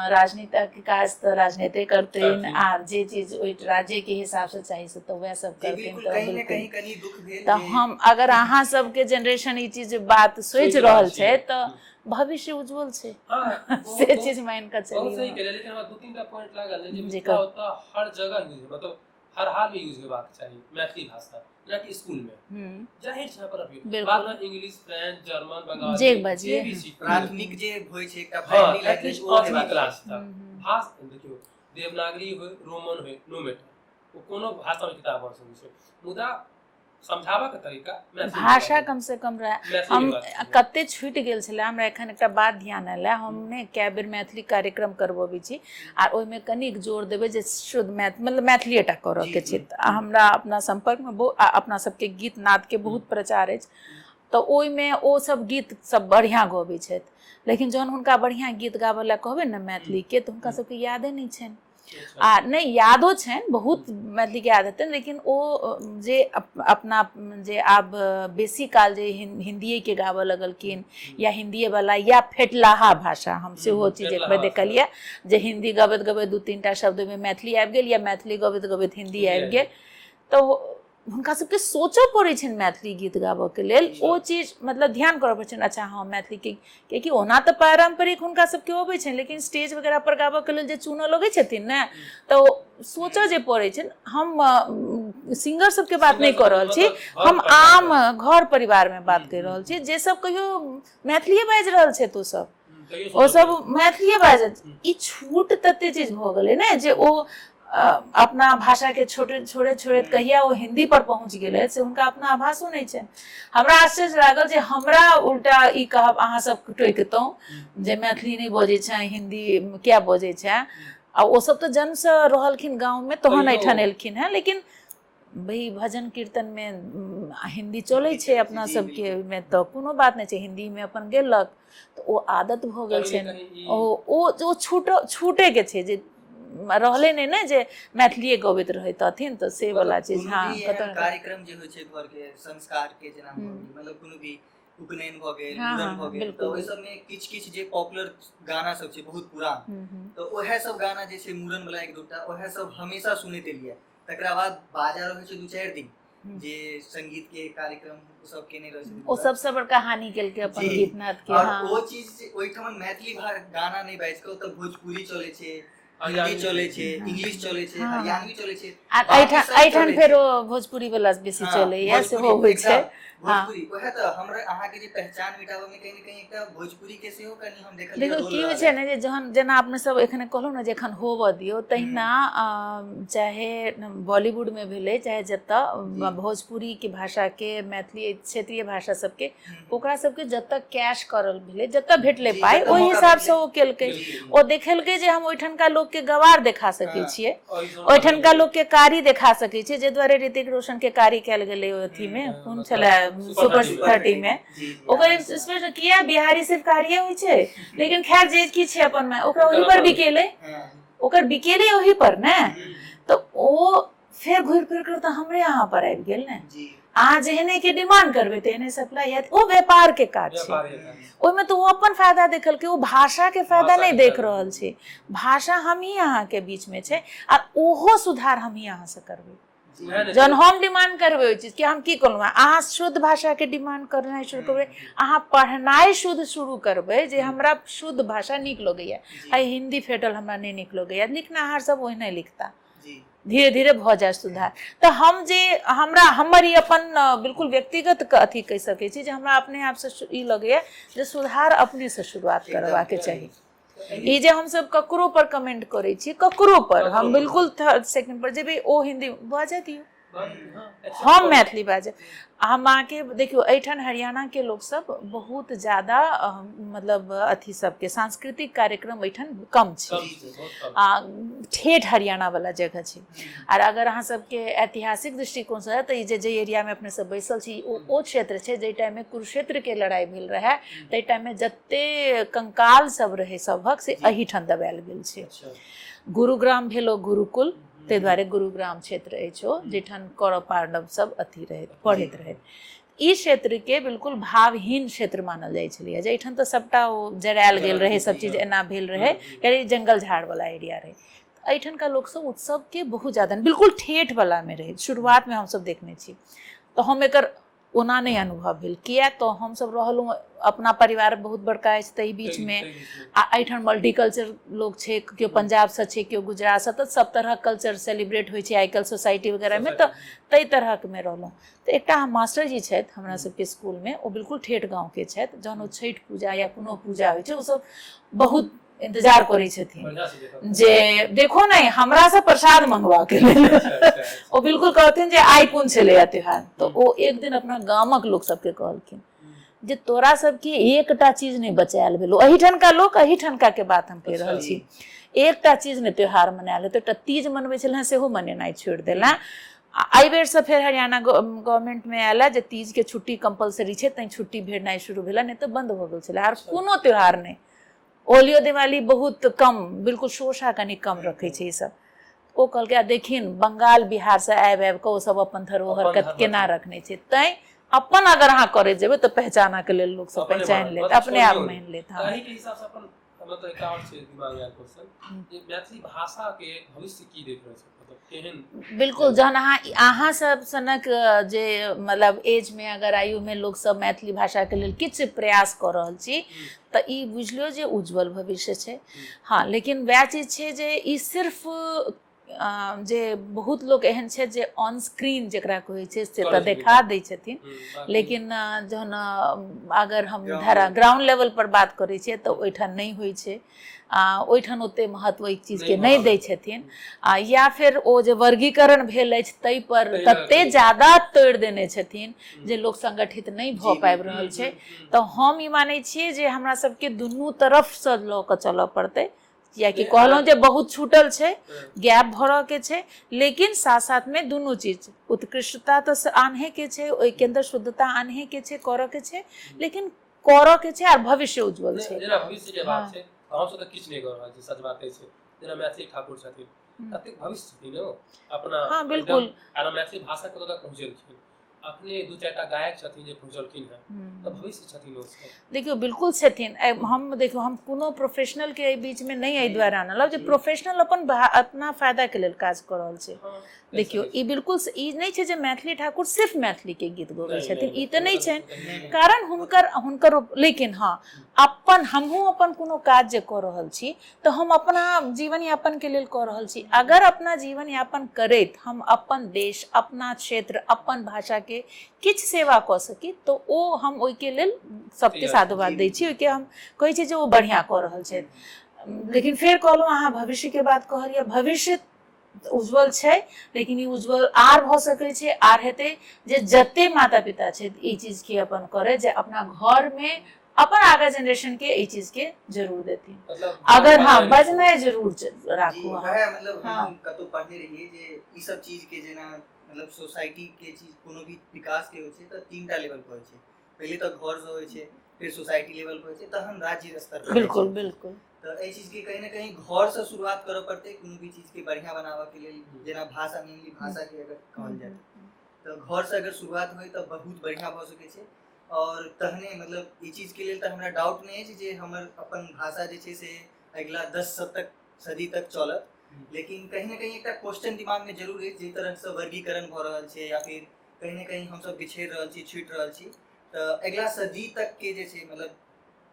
राजनीतिक काज तऽ राजनीते करथिन, आ जे चीज ओहि राज्य के हिसाब से चाही से तऽ वएह सब करथिन। तऽ बिल्कुल, तऽ हम अगर अहाँ सबके जेनरेशन ई चीज बात सोचि रहल छै तऽ भविष्य उज्जवल छै, से चीज मान कऽ चलियौ। बहुत सही कहलियै, लेकिन हमरा दू तीन टा पॉइंट लागल जे मिथिला ओतऽ हर जगह यूज, मतलब हर हाल में यूज होबाक चाही मैथिली भाषा, जेनाकि स्कूल में जाहिर छै अपन उपयोग, बाद में इंग्लिश, फ्रेंच, जर्मन, बंगाली जे बजिए, भी सीख प्राथमिक जे होइ छै एकटा प्राइमरी लैंग्वेज, ओ पांचवी क्लास तक भाषा। देखियौ, देवनागरी होय, रोमन होय, नो मैटर, ओ कोनो भाषा में किताब भऽ सकै छै, मुदा समझाबऽ के तरीका भाषा कम से कम रहे। हम कते छूटि गेल छलै, हमरा एखन एकटा बात ध्यान आयल। हम ने कए बेर मैथिली कार्यक्रम करबबै छी आ ओहिमे कनिक जोर देबै जे शुद्ध मैथिली, मतलब मैथिलीए टा करऽके छै। हमरा अपना सम्पर्कमे बहुत अपना सबके गीत नादके बहुत प्रचार अछि, तऽ ओहिमे ओ सब गीत सब बढ़िआँ गबै छथि, लेकिन जहन हुनका बढ़िआँ गीत गाबऽ लए कहबै ने मैथिलीके, तऽ हुनका सबके यादे नहि छनि। आ नहि यादो छनि, बहुत मैथिलीके याद हेतनि, लेकिन ओ जे अपना जे आब बेसी काल जे हिन्दिएके गाबऽ लगलखिन या हिन्दिएवला या फेटलाहा भाषा, हम सेहो चीज एक बेर देखलियै जे हिन्दी गबैत गबैत दू तीन टा शब्द ओहिमे मैथिली आबि गेल या मैथिली गबैत गबैत हिन्दी आबि गेल, तऽ हुनका सबके सोचऽ पड़ै छनि मैथिली गीत गाबऽके लेल। ओ चीज मतलब ध्यान करऽ पड़ै छनि, अच्छा हँ मैथिलीके, कियाकि ओना तऽ पारम्परिक हुनका सबके अबै छनि, लेकिन स्टेज वगैरह पर गाबऽके लेल जे चुनऽ लगै छथिन ने तऽ सोचऽ जे पड़ै छनि। हम सिंगर सबके बात नहि कऽ रहल छी, हम आम घर परिवारमे बात करि रहल छी, जे सब कहियो मैथिलीए बाजि रहल छथि, ओ सब मैथिलीए बाजत। ई छूट तते चीज भऽ गेलै ने जे ओ अपना भाषा के छोटे छोड़े छोड़ैत कहिया ओ हिंदी पर पहुंच गेलै से हुनका अपना आभासो नहि छनि। हमरा आश्चर्य लागल जे हमरा उल्टा ई कहब अहाँ सब टोकितहुँ जे मैथिली नहि बजै छै, हिंदी किया बजै छै, आ ओ सब तऽ जन्मसँ रहलखिन गाँवमे तहन एहिठाम एलखिन हेँ, लेकिन भाई भजन कीर्तन में हिंदी चलै छै अपना सबके, ओहिमे तऽ कोनो बात नहि छै, हिंदीमे अपन गेलक तऽ ओ आदत भऽ गेल छै। ओ ओ छूट छूटेके छै जे रहलै नहि ने जे मैथिलीए गबैत रहैत तऽ से वाला चीज। हाँ, कार्यक्रम जे होइ छै घर के संस्कार के, जेना मतलब कोनो भी उपनयन भऽ गेल, मुड़न भऽ गेल, तऽ ओहि सबमे किछु किछु जे पॉपुलर गाना सब छै बहुत पुरान, तऽ ओएह सब गाना जे छै मुड़न वाला एक दूटा, ओएह सब हमेशा सुनैत एलियै। तकरा बाद बाजा रहै छै दू चारि दिन जे संगीत के कार्यक्रम सब केने रहै छै, ओ सबसँ बड़का हानि केलकै अपन गीत नाद के। और ओ चीज ओहिठाम मैथिली गाना नहि बाजि कऽ ओतऽ भोजपुरी चलै छै, हिंदी चलै छै, इंग्लिश चलै छै, हरियाणवी चलै छै, आ एहिठाम फेर ओ भोजपुरी वाला बेसी चलैया, सेहो होइ छै। भोजपुरी वएह तऽ हमरा अहाँके जे पहचान मिटाबऽ मे कहीं ने कहीं एकटा भोजपुरी के सेहो कनि हम देखलियै। देखियौ की होइ छै ने जे जहन जेना अपने सब एखने कहलहुँ ने जे एखन होबऽ दियौ, तहिना चाहे बॉलीवुडमे भेलै चाहे जतऽ भोजपुरीके भाषाके, मैथिली क्षेत्रीय भाषा सबके, ओकरा सबके जतऽ कैश करल भेलै, जतऽ भेटलै पाइ, ओहि हिसाबसँ ओ केलकै, ओ देखेलकै जे हम ओहिठनका लोकके लोकके गवार देखा सकै छियै, ओहिठनका लोकके कारी देखा सकै छियै, जे दुआरे ऋतिक रोशन के कारी कयल गेलै ओहि अथीमे, कोन छलै सुपर 30 मे, ओकर स्पेशल किया बिहारी सिर्फ कारिये होइ छै, लेकिन खैर जे की छै अपन मे ओकरा ओहि पर बिकेलै, ओकर बिकेलै ओहि पर ने, तऽ ओ फेर घुरि फिर कर तऽ हमरे अहाँ पर आबि गेल ने। अहाँ जेहने के डिमांड करबै तेहने सप्लाई हैत, ओ व्यापार के काज छै, ओहिमे तऽ ओ अपन फायदा देखलकै, ओ भाषा के फायदा नहि देख रहल छै। भाषा हमही अहाँके बीचमे छै आ ओहो सुधार हमही अहाँसँ करबै जहन हम डिमांड करबै ओहि चीजके। हम की कहलहुँ, अहाँ शुद्ध भाषाके डिमांड करनाइ शुरू करबै, अहाँ पढ़नाइ शुद्ध शुरू करबै, जे हमरा शुद्ध भाषा नीक लगैए, आ हिन्दी फेटल हमरा नहि नीक लगैए, लिखनाहार सब ओहिने लिखता, धीरे धीरे भऽ जायत सुधार। तऽ हम जे हमरा हमर ई अपन बिल्कुल व्यक्तिगत अथी कहि सकै छी जे हमरा अपने आपसँ ई लगैए जे सुधार अपनेसँ शुरुआत करबाके चाही। ई जे हमसब ककरो पर कमेंट करै छी, ककरो पर हम बिल्कुल थर्ड सेकंड पर जेबै, ओ हिन्दी बाजऽ दियौ, हम मैथिली बाजब। हम अहाँके देखियौ एहिठाम हरियाणाके लोकसब बहुत ज्यादा मतलब अथी सबके सांस्कृतिक कार्यक्रम एहिठाम कम छै, आ ठेठ हरियाणावला जगह छै। आर अगर अहाँ सबके ऐतिहासिक दृष्टिकोणसँ तऽ ई जे जाहि एरियामे अपने सब बैसल छी ओ क्षेत्र छै जाहि टाइममे कुरुक्षेत्रके लड़ाइ भेल रहए, ताहि टाइममे जते कंकाल सब रहै सभक से एहिठाम दबायल गेल छै। गुरुग्राम भेल ओ गुरुकुल, ताहि दुआरे गुरुग्राम क्षेत्र अछि ओ, जाहिठाम कौरव पांडव सब अथी रहैत पढ़ैत रहैत। ई क्षेत्रके बिल्कुल भावहीन क्षेत्र मानल जाइ छलैए, जाहिठाम तऽ सबटा ओ जरायल गेल रहै, सब चीज एना भेल रहै, यानी जंगल झाड़वला एरिया रहै। एहिठामका लोकसब उत्सवके बहुत ज्यादा बिल्कुल ठेठवलामे रहै, शुरुआतमे हमसब देखने छी। तऽ हम एकर ओना नहि अनुभव भेल, किया तऽ हमसब रहलहुँ अपना परिवार बहुत बड़का अछि ताहि बीचमे, आ एहिठाम मल्टीकल्चर लोक छै, केओ पंजाबसँ छै, केओ गुजरातसँ, तऽ सब तरहक कल्चर सेलिब्रेट होइ छै आइ काल्हि सोसाइटी वगैरहमे, तऽ ताहि तरहकमे रहलहुँ। तऽ एकटा मास्टरजी छथि हमरा सबके स्कूलमे, ओ बिल्कुल ठेठ गाँवके छथि, जहन ओ छठि पूजा या कोनो पूजा होइ छै ओसब बहुत इंतजार करै छथिन जे देखो नहि हमरा से प्रसाद मंगवा के लेल। ओ बिल्कुल कहथिन जे आइ कोन छलैया त्योहार, तऽ ओ एक दिन अपना गामक लोक सबके कहलखिन जे तोरा सबके एकटा चीज नहि बचायल भेलो, एहिठनका लोक एहिठनका के बात हम कहि रहल छी, एकटा चीज नहि त्योहार मनायल हेतौ, एकटा तीज मनबै छल सेहो मनेनाइ छोड़ि देला। आ एहि बेरसँ फेर हरियाणा गवर्नमेंटमे आयल है जे तीजके छुट्टी कम्पलसरी छै, तैँ छुट्टी भेटनाइ शुरू भेलै, नहि तऽ बंद भऽ गेल छलै। आर कोनो त्योहार नहि, होलियो दिवाली बहुत कम, बिल्कुल शोषा कनि कम रखै छै ई सब। ओ कहलकै आ देखिन बंगाल बिहारसँ आबि आबि कऽ ओ सब अपन धरोहर केना रखने छै, तैँ अपन अगर अहाँ करैत जेबै तऽ पहचानके लेल लोक सब पहचानि लेत, अपने आप मानि लेत। हाँ, एहिके हिसाबसँ अपन मतलब एकटा आओर छै दिमागमे आयल क्वेश्चन जे मैथिली भाषाके भविष्य की देख रहल छै, मतलब केहन? बिल्कुल, जहन अहाँ अहाँ सब सनक जे मतलब एजमे अगर आयुमे लोक सब मैथिली भाषाके लेल किछु प्रयास कऽ रहल छी तऽ ई बुझि लियौ जे उज्जवल भविष्य छै। हँ, लेकिन वएह चीज छै जे ई सिर्फ जे बहुत लोक एहन छै जे ऑन स्क्रीन जकरा कहै छै से तऽ देखा दै छथिन, लेकिन जहन अगर हम धरा ग्राउंड लेवल पर बात करै छियै तऽ ओहिठाम नहि होइ छै, ओहिठाम ओते महत्व एहि चीजके नहि दै छथिन, आ या फेर ओ जे वर्गीकरण भेल अछि ताहि पर तते ज्यादा तोड़ि देने छथिन जे लोक संगठित नहि भऽ पाबि रहल छै। तऽ हम ई मानै छियै जे हमरा सबके दुनू तरफसँ लऽ कऽ चलऽ पड़तै, कियाकि कहलहुँ जे बहुत छूटल छै, गैप भरऽ के छै, लेकिन साथ साथमे दुनू चीज उत्कृष्टता तऽ आनहे के छै, ओहिके अन्दर शुद्धता आनहे के छै, करऽ के छै, लेकिन करऽ के छै आर भविष्य उज्जवल छै। जेना भविष्य के बात छै, हम सब तऽ किछु नहि कऽ रहल छी, सच बात छै। जेना मैथिली ठाकुर छथिन, कतेक भविष्य छथिन ओ अपना। हाँ बिल्कुल, आर मैथिली भाषा कतऽ तक पहुँचेलखिन, अपने दू चारिटा गायक छथिन जे पहुँचलखिन हेँ, तऽ भविष्य छथिन ओ सब। देखियौ बिल्कुल छथिन। हम देखियौ हम कोनो प्रोफेशनलके एहि बीचमे नहि एहि दुआरे आनलहुँ जे प्रोफेशनल अपन अपना फायदाके लेल काज कऽ रहल छै। देखियौ ई बिल्कुल ई नहि छै जे मैथिली ठाकुर सिर्फ मैथिलीके गीत गबै छथिन, ई तऽ नहि छनि, कारण हुनकर हुनकर लेकिन हँ अपन हमहूँ अपन कोनो काज जे कऽ रहल छी तऽ हम अपना जीवन यापनके लेल कऽ रहल छी। अगर अपना जीवन यापन करैत हम अपन देश, अपना क्षेत्र, अपन भाषाके किछु सेवा कऽ सकी तऽ ओ हम ओहिके लेल सबके साधुवाद दै छी, ओहिके हम कहै छी जे ओ बढ़िआँ कऽ रहल छथि। लेकिन फेर कहलहुँ अहाँ भविष्यके बात कहलियै, भविष्य उज्जवल छै, लेकिन ई उज्जवल आर भऽ सकै छै, आर हेतै जे जते माता पिता छथि ई चीजके अपन करै जे अपना घरमे अपन आगा जेनरेशन के एहि चीज के जरूर देथिन। मतलब अगर हाँ बजनाइ बजनाइ जरूर जी राखू अहाँ। वएह मतलब हाँ। हम कतहु पढ़ने रहियै जे ई सब चीज के जेना मतलब सोसाइटी के चीज कोनो भी विकास के होइ छै तऽ 3 टा लेवल पर होइ छै। पहिले तऽ घर से होइ छै, फिर सोसाइटी लेवल पर होइ छै, तहन राज्य स्तर पर होइ बिल्कुल छै। बिल्कुल। तऽ एहि चीज के कहीं ना कहीं घर से शुरुआत करऽ पड़तै कोनो भी चीज के बढ़िया बनाबऽ के लेल, जेना भाषा, मेनली भाषा के अगर कहल जाय तऽ घर से अगर शुरुआत होइ तऽ बहुत बढ़िया भऽ सकै छै। और तहने मतलब ई चीज के लेल तऽ हमरा डाउट नहि अछि जे हमर अपन भाषा जे छै से अगिला 10 शतक सदी तक चलत, लेकिन कहीं ना कहीं एकटा क्वेश्चन दिमाग में जरूर अछि, जाहि तरह से वर्गीकरण भऽ रहल छै या फिर कहीं ना कहीं हमसब बिछड़ि रहल छी, छुटि रहल छी, तऽ अगिला सदी तक के जे छै मतलब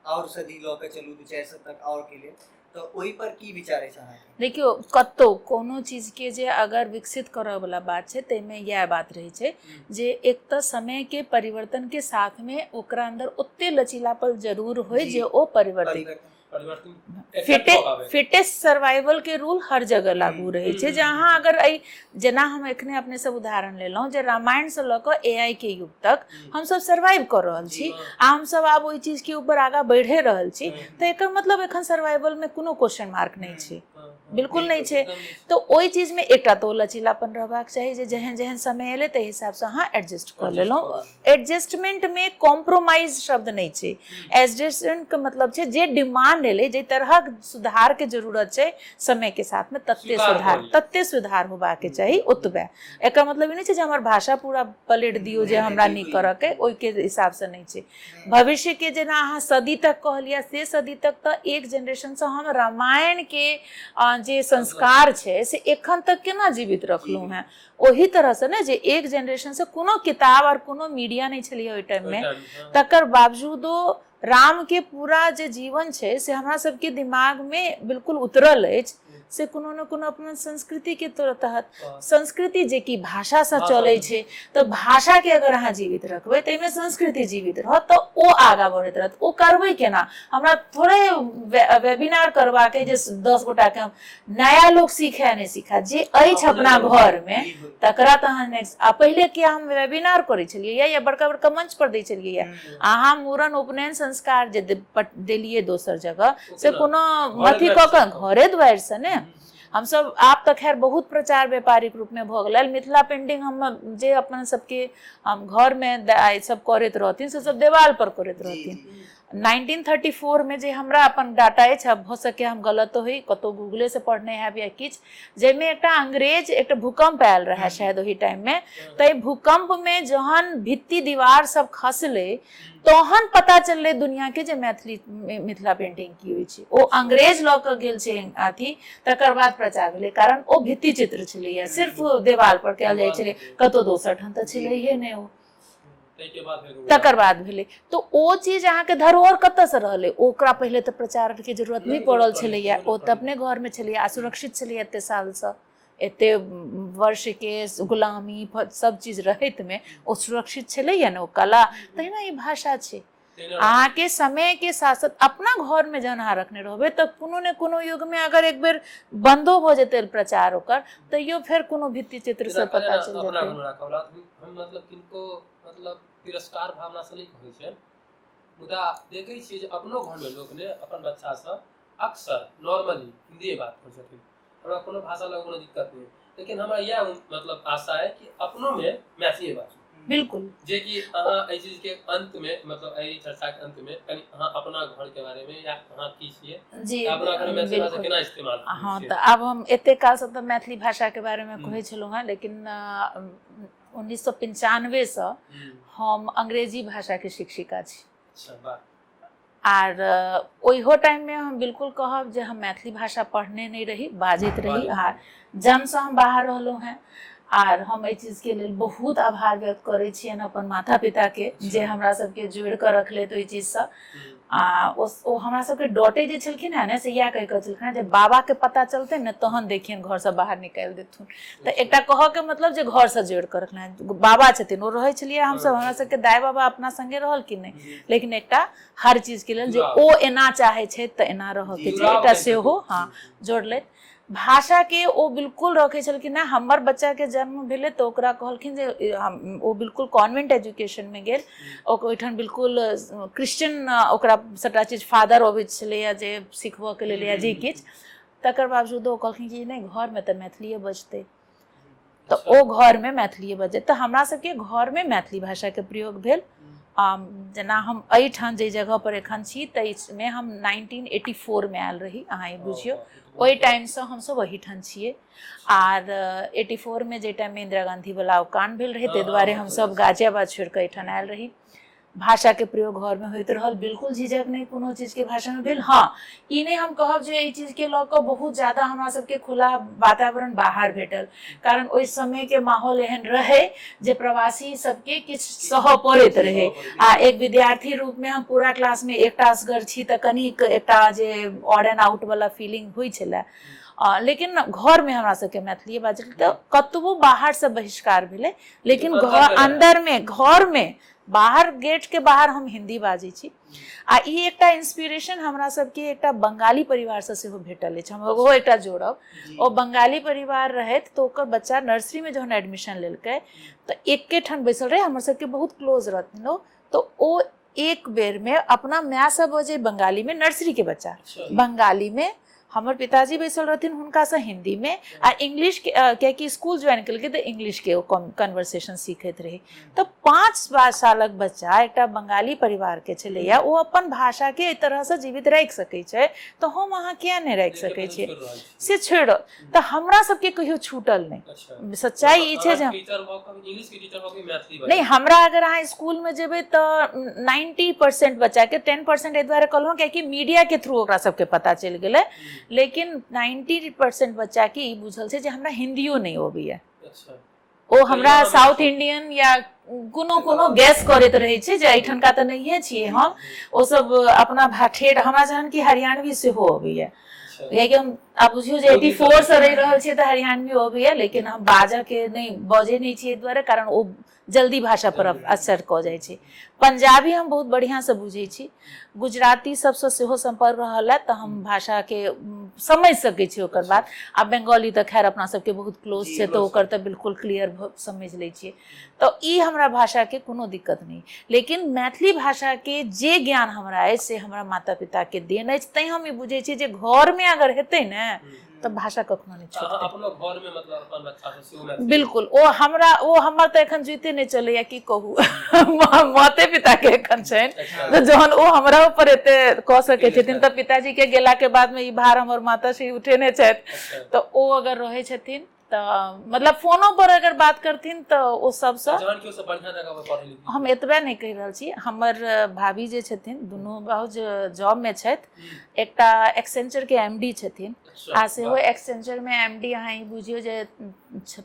आओर सदी लऽ के चलू 2-4 शतक आओर के लेल, तऽ ओहि पर की विचार अछि अहाँके? देखियौ, कतौ कोनो चीजके जे अगर विकसित करऽवला बात छै ताहिमे इएह बात रहै छै जे एक तऽ समयके परिवर्तनके साथमे ओकरा अन्दर ओते लचीलापन जरूर होइ जी। जे ओ परिवर्तित परिवर्तन परिवर्तन फिटे accept कऽ पाबै। फिटेस्ट सर्वाइवल के रूल हर जगह लागू रहै छै। जे अहाँ अगर एहि जेना हम एखने अपने सब उदाहरण लेलहुँ जे रामायणसँ लऽ कऽ एआई के युग तक हमसब सर्वाइव कऽ रहल छी आ हमसब आब ओहि चीजके ऊपर आगाँ बढ़ि रहल छी, तऽ एकर मतलब एखन सर्वाइवल में कोनो क्वेश्चन मार्क नहि छै, बिल्कुल नहि छै। तऽ ओहि चीजमे एकटा तऽ ओ लचीलापन रहबाक चाही जे जेहन जेहन समय एलै ताहि हिसाबसँ अहाँ एडजस्ट कऽ लेलहुँ। एडजस्टमेंटमे कॉम्प्रोमाइज शब्द नहि छै। एडजस्टमेंटके मतलब छै जे डिमांड एलै, जाहि तरहक सुधारके जरूरत छै समयके साथमे, तते स्वीकार कऽ सुधार लिअ। तते सुधार होबाके चाही ओतबे। एकर मतलब ई नहि छै जे हमर भाषा पूरा पलटि दियौ जे नहि, हमरा नहि बिल्कुल। करऽके, ओहिके हिसाबसँ नहि छै। भविष्य के जेना अहाँ सदी तक कहलियै, से सदी तक तऽ एक जेनरेशनसँ हम रामायण के जे संस्कार छै से एखन तक केना जीवित रखलहुँ हेँ, ओही तरहसँ ने जे एक जेनरेशनसँ कोनो किताब आओर कोनो मीडिया नहि छलैए ओहि टाइममे, तकर बावजूदो राम के पूरा जे जीवन छै से हमरा सबके दिमागमे बिल्कुल उतरल अछि, से कोनो ने कोनो अपना संस्कृतिके तहत, संस्कृति जे कि भाषासँ चलै छै, तऽ भाषाके अगर अहाँ जीवित रखबै तऽ एहिमे संस्कृति जीवित रहत, तऽ ओ आगाँ बढ़ैत रहत। ओ करबै केना? हमरा थोड़े वेबिनार करबाक अइ जे 10 गोटाके हम नया लोक सीखै नहि सीखै, जे अछि अपना घरमे तकरा तहन नेक्स्ट। आ पहिले के हम वेबिनार करै छलियै या बड़का बड़का मंच पर दै छलियै, अहाँ मूड़न उपनयन संस्कार जे देलियै दोसर जगह से कोनो अथी कऽ कऽ घरे दुआरिसँ ने हमसब। आब तऽ खैर बहुत प्रचार व्यापारिक रूपमे भऽ गेलै। मिथिला पेंटिंग हम जे अपन सबके हम घरमे सब करैत रहथिन से सब देवाल पर करैत रहथिन। 1934 में जे हमरा अपन डाटा अछि, आब भऽ सकै हम गलत होइ, कतहु गूगलेसँ पढ़ने हैब या किछु, जाहिमे एकटा अंग्रेज, एकटा भूकंप आयल रहै शायद ओहि टाइममे, ताहि भूकंपमे जहन भित्ति दीवार सब खसलै तहन पता चललै दुनियाके जे मैथिली मिथिला पेंटिंग की होइ छै। ओ अंग्रेज लऽ कऽ गेल छै अथी, तकर बाद प्रचार भेलै, कारण ओ भित्ति चित्र छलैया, सिर्फ देवाल पर कयल जाइ छलै, कतहु दोसर ठाम तऽ छलैहे नहि ओ। तकर बाद भेलै। तऽ ओ चीज अहाँके धरोहर कतऽसँ रहलै? ओकरा पहिले तऽ प्रचारके जरूरत नहि पड़ल छलैया, ओ तऽ अपने घरमे छलैया आ सुरक्षित छलैया। एते सालसँ, एते वर्षके गुलामी सब चीज रहैतमे ओ सुरक्षित छलैया ने ओ कला। तहिना ई भाषा छै। अहाँके समयके साथ साथ अपना घरमे जहन अहाँ रखने रहबै तऽ कोनो ने कोनो युगमे अगर एक बेर बन्दो भऽ जेतै प्रचार ओकर, तैयो फेर कोनो भित्ति चित्रसँ पता चलि जेतै। हम मतलब किनको मतलब तिरस्कार भावना से नहि कहै छै, मुदा देखै छियै जे अपनो घरमे लोक ने अपन बच्चासँ अक्सर नॉर्मली हिन्दीए बात करै छथिन। हमरा कोनो भाषा लग कोनो दिक्कत नहि, लेकिन हमरा इएह मतलब आशा है कि अपनोमे मैथिलीए बाजू। बिल्कुल। जे कि अहाँ एहि चीजके अंतमे, मतलब एहि चर्चाके अंतमे कनि अहाँ अपना घरके बारेमे या अहाँ की छियै जी, अपना घरमे मैथिली भाषा बिल्कुल। केना इस्तेमाल करै हँ, छियै? तऽ आब हम एते कालसँ तऽ मैथिली भाषाके बारेमे कहै छलहुँ हेँ, लेकिन 1995सँ हम अंग्रेजी भाषाके शिक्षिका छी। अच्छा, वाह। आर ओहियो टाइममे हम बिल्कुल कहब जे हम मैथिली भाषा पढ़ने नहि रही, बाजैत रही। आ जन्मसँ हम बाहर रहलहुँ हेँ, आर हम एहि चीजके लेल बहुत आभार व्यक्त करै छियनि अपन माता पिताके जे हमरा सबके जोड़ि कऽ रखलथि ओहि चीजसँ। आ ओ हमरा सबके डॉटे जे छलखिन हेँ ने, से इएह कहि कऽ छलखिन हेँ जे बाबाके पता चलतै ने तहन देखियनि घरसँ बाहर निकालि देथुन। तऽ एकटा कहऽके मतलब जे घरसँ जोड़ि कऽ रखने बाबा छथिन, ओ रहै छलियै हमसब, हमरा सबके दाइ बाबा अपना संगे रहल कि नहि, लेकिन एकटा हर चीजके लेल जे ओ एना चाहै छै तऽ एना रहऽके छै, एकटा सेहो हँ जोड़लथि। भाषाके ओ बिल्कुल रखै छलखिन हेँ। हमर बच्चाके जन्म भेलै तऽ ओकरा कहलखिन जे हम ओ बिल्कुल कॉन्वेंट एजुकेशनमे गेल, ओहिठाम बिल्कुल क्रिश्चियन ओकरा सभटा चीज फादर अबैत छलैए जे सिखबऽके लेल या जे किछु, तकर बावजूदो ओ कहलखिन कि नहि, घरमे तऽ मैथिलीए बजतै। तऽ ओ घरमे मैथिलीए बजतै। तऽ हमरा सबके घरमे मैथिली भाषाके प्रयोग भेल। जेना हम एहिठाम जाहि जगहपर एखन छी ताहिमे हम 1984मे आयल रही, अहाँ ई बुझियौ, ओहि टाइमसँ हमसब ओहिठाम छियै। आर 84मे जाहि टाइममे इन्दिरा गाँधीवला ओ काण्ड भेल रहै, ताहि दुआरे हमसब गाजियाबाद छोड़िकऽ एहिठाम आयल रही। भाषाके प्रयोग घरमे होइत रहल, बिल्कुल झिझक नहि कोनो चीजके भाषामे भेल। हँ, ई नहि हम कहब जे एहि चीजके लऽ कऽ बहुत ज्यादा हमरा सबके खुला वातावरण बाहर भेटल, कारण ओहि समयके माहौल एहन रहै जे प्रवासी सबके किछु सहऽ पड़ैत रहै। आ एक विद्यार्थी रूपमे हम पूरा क्लासमे एकटा असगर छी तऽ कनिक एकटा जे ऑड एंड आउट वाला फीलिंग होइ छलै। लेकिन घरमे हमरा सबके मैथिलीए बाजल, तऽ कतबो बाहरसँ बहिष्कार भेलै, लेकिन घर अन्दरमे, घरमे, बाहर गेटके बाहर हम हिन्दी बाजै छी। आ ई एकटा इंस्पिरेशन हमरा सबके एकटा बंगाली परिवारसँ सेहो भेटल अछि, हम ओहो एकटा जोड़ब। ओ बंगाली परिवार रहथि तऽ ओकर बच्चा नर्सरीमे जहन एडमिशन लेलकै तऽ एकेठाम बैसल रहै, हमर सबके बहुत क्लोज रहथिन ओ, तऽ ओ एक बेरमे अपना मायसँ बजै बंगालीमे, नर्सरीके बच्चा बंगालीमे, हमर पिताजी बैसल रहथिन हुनकासँ हिन्दीमे, आ इंग्लिश कियाकि स्कूल ज्वाइन केलकै तऽ इंग्लिशके ओ कन्वर्सेशन सीखैत रहै। तऽ 5 सालक बच्चा एकटा बंगाली परिवारके छलैया, ओ अपन भाषाके एहि तरहसँ जीवित राखि सकै छै, तऽ हम अहाँ किया नहि राखि सकै छियै? से छोड़ि तऽ हमरा सबके कहियो छूटल नहि। सच्चाइ ई छै जे नहि, हमरा अगर अहाँ स्कूलमे जेबै तऽ 90% बच्चाके, 10% एहि दुआरे कहलहुँ कियाकि मीडियाके थ्रू ओकरा सबके पता चलि गेलै, लेकिन 90% बच्चाके ई बुझल छै जे हमरा हिन्दियो नहि अबैया। ओ हमरा साउथ इंडियन या कोनो कोनो गैस करैत रहै छै जे एहिठामका तऽ नहिए छियै हम। ओ सब अपना ठेठ, हमरा जहन कि हरियाणवी सेहो अबैया, कियाकि हम आब बुझियौ जे 84 से रहि रहल छियै तऽ हरियाणवी अबैया, लेकिन हम बाजऽके नहि, बजै नहि छियै एहि दुआरे, कारण ओ जल्दी भाषा पर असर कऽ जाइ छै। पंजाबी हम बहुत बढ़िआँसँ बुझै छी, गुजराती सबसँ सेहो सम्पर्क रहल है तऽ हम भाषाके समझि सकै छी ओकर बाद। आ बंगाली तऽ खैर अपना सबके बहुत क्लोज छै तऽ ओकर तऽ बिल्कुल क्लियर समझि लै छियै। तऽ ई हमरा भाषाके कोनो दिक्कत नहि, लेकिन मैथिली भाषाके जे ज्ञान हमरा अछि से हमरा माता पिताके देन अछि, तैँ हम ई बुझै छियै जे घरमे अगर हेतै ने तऽ भाषा कखनो नहि अहाँ छूटतै। अपनो घर में मतलब अपन बच्चा सब सेहो मैथिली? बिल्कुल, ओ हमरा, ओ हमर तऽ एखन जुइते नहि चलैया, की कहू, माते पिता के एखन छनि। तऽ जहन ओ हमरा ऊपर एते कऽ सकै छथिन तऽ पिताजी के गेला के बाद में ई भार हमर माताश्री उठेने छथि, तऽ ओ अगर रहै छथिन तऽ मतलब फोनो पर अगर बात करथिन तऽ ओ सबसँ। जहन कि ओ सब बढ़िआँ जगह पर पढ़ै लिखै। हम एतबे नहि कहि रहल छी, हमर भाभी जे छथिन दुनू भाउज जॉब में छथि, एकटा एक्सेंचर के एमडी छथिन, आ सेहो एक्सेंचर में एमडी अहाँ ई बुझियौ जे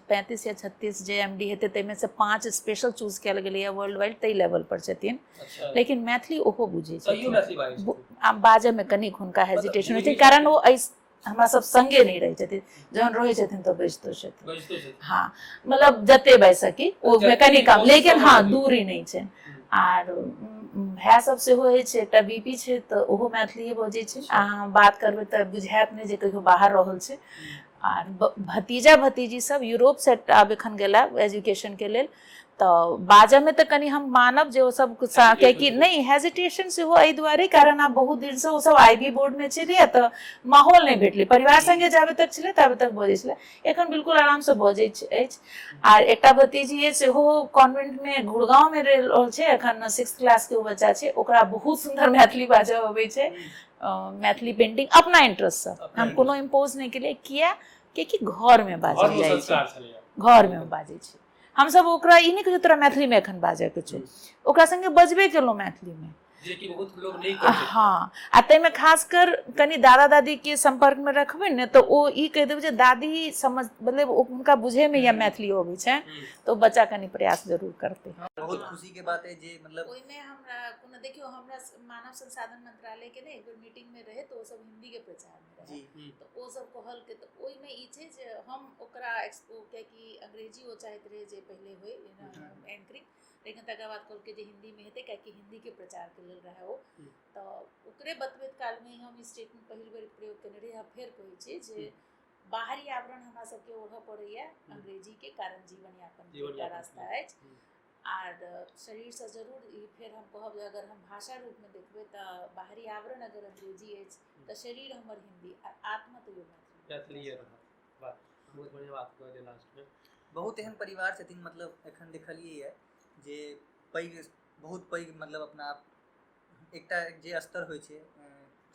35 या 36 जे एमडी हेतै ताहिमे से 5 स्पेशल चूज कयल गेलैए वर्ल्ड वाइड, ताहि लेवल पर छथिन, लेकिन मैथिली ओहो बुझै छथिन। आ बाजऽमे कनिक हुनका हेजिटेशन होइ छै, कारण ओ एहि हमरा सब संगे नहि रहै छथिन, जहन रहै छथिन तऽ बजितो छथिन। हँ, मतलब जते बाजि सकी ओहिमे कनि कम, लेकिन हँ दूरी नहि छै। आर भाय सब सेहो अछि, एकटा बीपी छै तऽ ओहो मैथिलीए बजै छै, अहाँ बात करबै तऽ बुझायत नहि जे कहियो बाहर रहल छै। आर भतीजा भतीजी सब यूरोप से आब एखन गेला एजुकेशन के लेल, तऽ बाजऽमे तऽ कनि हम मानब जे ओ सब कियाकि नहि हेजिटेशन सेहो एहि दुआरे, कारण आब बहुत दिनसँ ओ सब आई बी बोर्डमे छलैया तऽ माहौल नहि भेटलै, परिवार संगे जाबे तक छलै ताबे तक बजै छलै, एखन बिल्कुल आरामसँ बजै अछि। आर एकटा भतीजी अछि सेहो कॉन्वेंटमे गुड़गाँवमे रहि रहल छै, एखन 6th क्लासके ओ बच्चा छै, ओकरा बहुत सुन्दर मैथिली बाजऽ अबै छै, मैथिली पेंटिंग अपना इंटरेस्टसँ, हम कोनो इम्पोज नहि केलियै, किया कियाकि घरमे बाजल जाइ छै, घरमे बाजै छै हमसब ओकरा ई नहि कहै तोरा मैथिलीमे एखन बाजऽके छौ, ओकरा संगे बजबे केलहुँ मैथिलीमे। जे कि बहुत लोग नहि करै छथिन। हँ, आ ताहिमे खासकर कनि दादा दादीके सम्पर्कमे रखबै ने तऽ ओ ई कहि देबै जे दादी समझ, मतलब हुनका बुझैमे या मैथिली अबै छनि तऽ ओ बच्चा कनि प्रयास जरूर करतै। बहुत खुशी के बात है जे मतलब ओहिमे हमरा कोनो देखियौ, हमरा मानव संसाधन मंत्रालय के ने एक बेर मीटिंग में रहे तऽ ओ सब हिंदी के प्रचार में रहे, तऽ ओ सब कहलकै, तऽ ओहिमे ई छै जे हम ओकरा एक्सपो, कियाकि अंग्रेजी ओ चाहैत रहे जे पहिले होय एंकरिंग, लेकिन तकर बाद कहलकै जे हिंदी में हेतै, कियाकि हिंदी के प्रचार के लेल रहे ओ, तऽ ओकरे बतबैत कालमे हम स्टेटमेंट पहिल बेर प्रयोग केने रही। आ फेर कहै छी जे बाहरी आवरण हमरा सबके ओढ़ऽ पड़ैया अंग्रेजीके कारण जीवन यापन के जीवन एकटा यापन रास्ता के। अछि। आर शरीरसँ जरूर ई फेर हम कहब जे अगर हम भाषा रूपमे देखबै तऽ बाहरी आवरण अगर अंग्रेजी अछि तऽ शरीर हमर हिन्दी आ आत्मा तैयो मैथिली। मैथिलीए रहत। वाह, बहुत बढ़िआँ बात कहलियै लास्टमे। बहुत एहन परिवार छथिन, मतलब एखन देखलियै जे पैघ, बहुत पैघ, मतलब अपना आप एकटा जे स्तर होइ छै,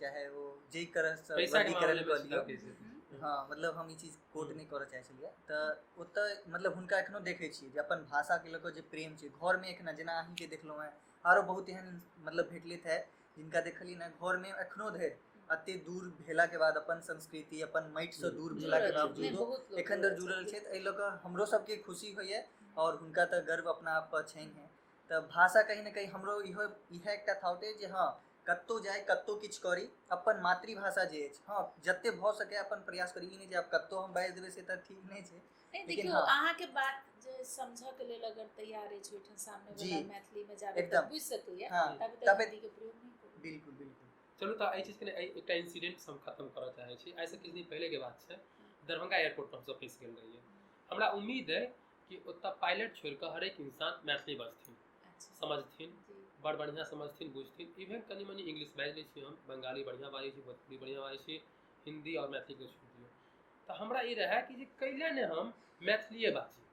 चाहे ओ जाहि तरहसँ पैसाके वर्गीकरण मामलेमे कऽ लिअ। छिलकै छै। हँ, मतलब हम ई चीज कोट नहि करऽ चाहै छलियै, तऽ ओतऽ मतलब हुनका एखनो देखै छियै जे अपन भाषाके लऽ कऽ जे प्रेम छै घरमे एखना, जेना अहीँके देखलहुँ हेँ, आरो बहुत एहन मतलब भेटलथि हे जिनका देखलियै ने घरमे एखनो धरि एते दूर भेलाके बाद, अपन संस्कृति अपन माटिसँ दूर भेलाके जुड़ल छै। नहि, बावजूदो बहुत लोक एखन धरि जुड़ल जुड़ल छै। तऽ एहि लऽ कऽ हमरो सबके खुशी होइए आओर हुनका तऽ गर्व अपना आप पर छनि हे। तऽ भाषा कहीं ने कहीं हमरो इहो इएह एकटा थॉट अछि जे हँ, कतहु जाइ, कतहु किछु करी, अपन मातृभाषा जे अछि, हँ, जते भऽ सकै अपन प्रयास करी। ई नहि जे आब कतहु हम बाजि देबै, से तऽ ठीक नहि छै। नहि, लेकिन देखियौ, हँ। अहाँके बात जे समझऽ के लेल अगर तैयार अछि ओहिठाम सामने वाला, मैथिलीमे जाबे तक एकदम। बुझि सकैया ताबे तक ताबे हिन्दीके प्रयोग नहि करू। बिल्कुल बिल्कुल। चलू, तऽ एहि चीजके एकटा इंसिडेंट हम खत्म करऽ चाहै छी। आइसँ किछु दिन पहिलेके बात छै, दरभंगा एयरपोर्ट पर हमसब फँसि गेल रहियै। हमरा उम्मीद अइ कि ओतऽ पायलट छोड़ि कऽ हरेक इंसान मैथिली बजथिन, समझथिन, बड़ बढ़िआँ समझथिन, बुझथिन। इवेन कनि मनि इंग्लिश बाजि लै छी हम, बंगाली बढ़िआँ बाजै छी, भोजपुरी बढ़िआँ बाजै छी, हिन्दी आओर मैथिलीके छोड़ि दियौ। तऽ हमरा ई रहए कि जे कैले ने हम मैथिलीए बाजी,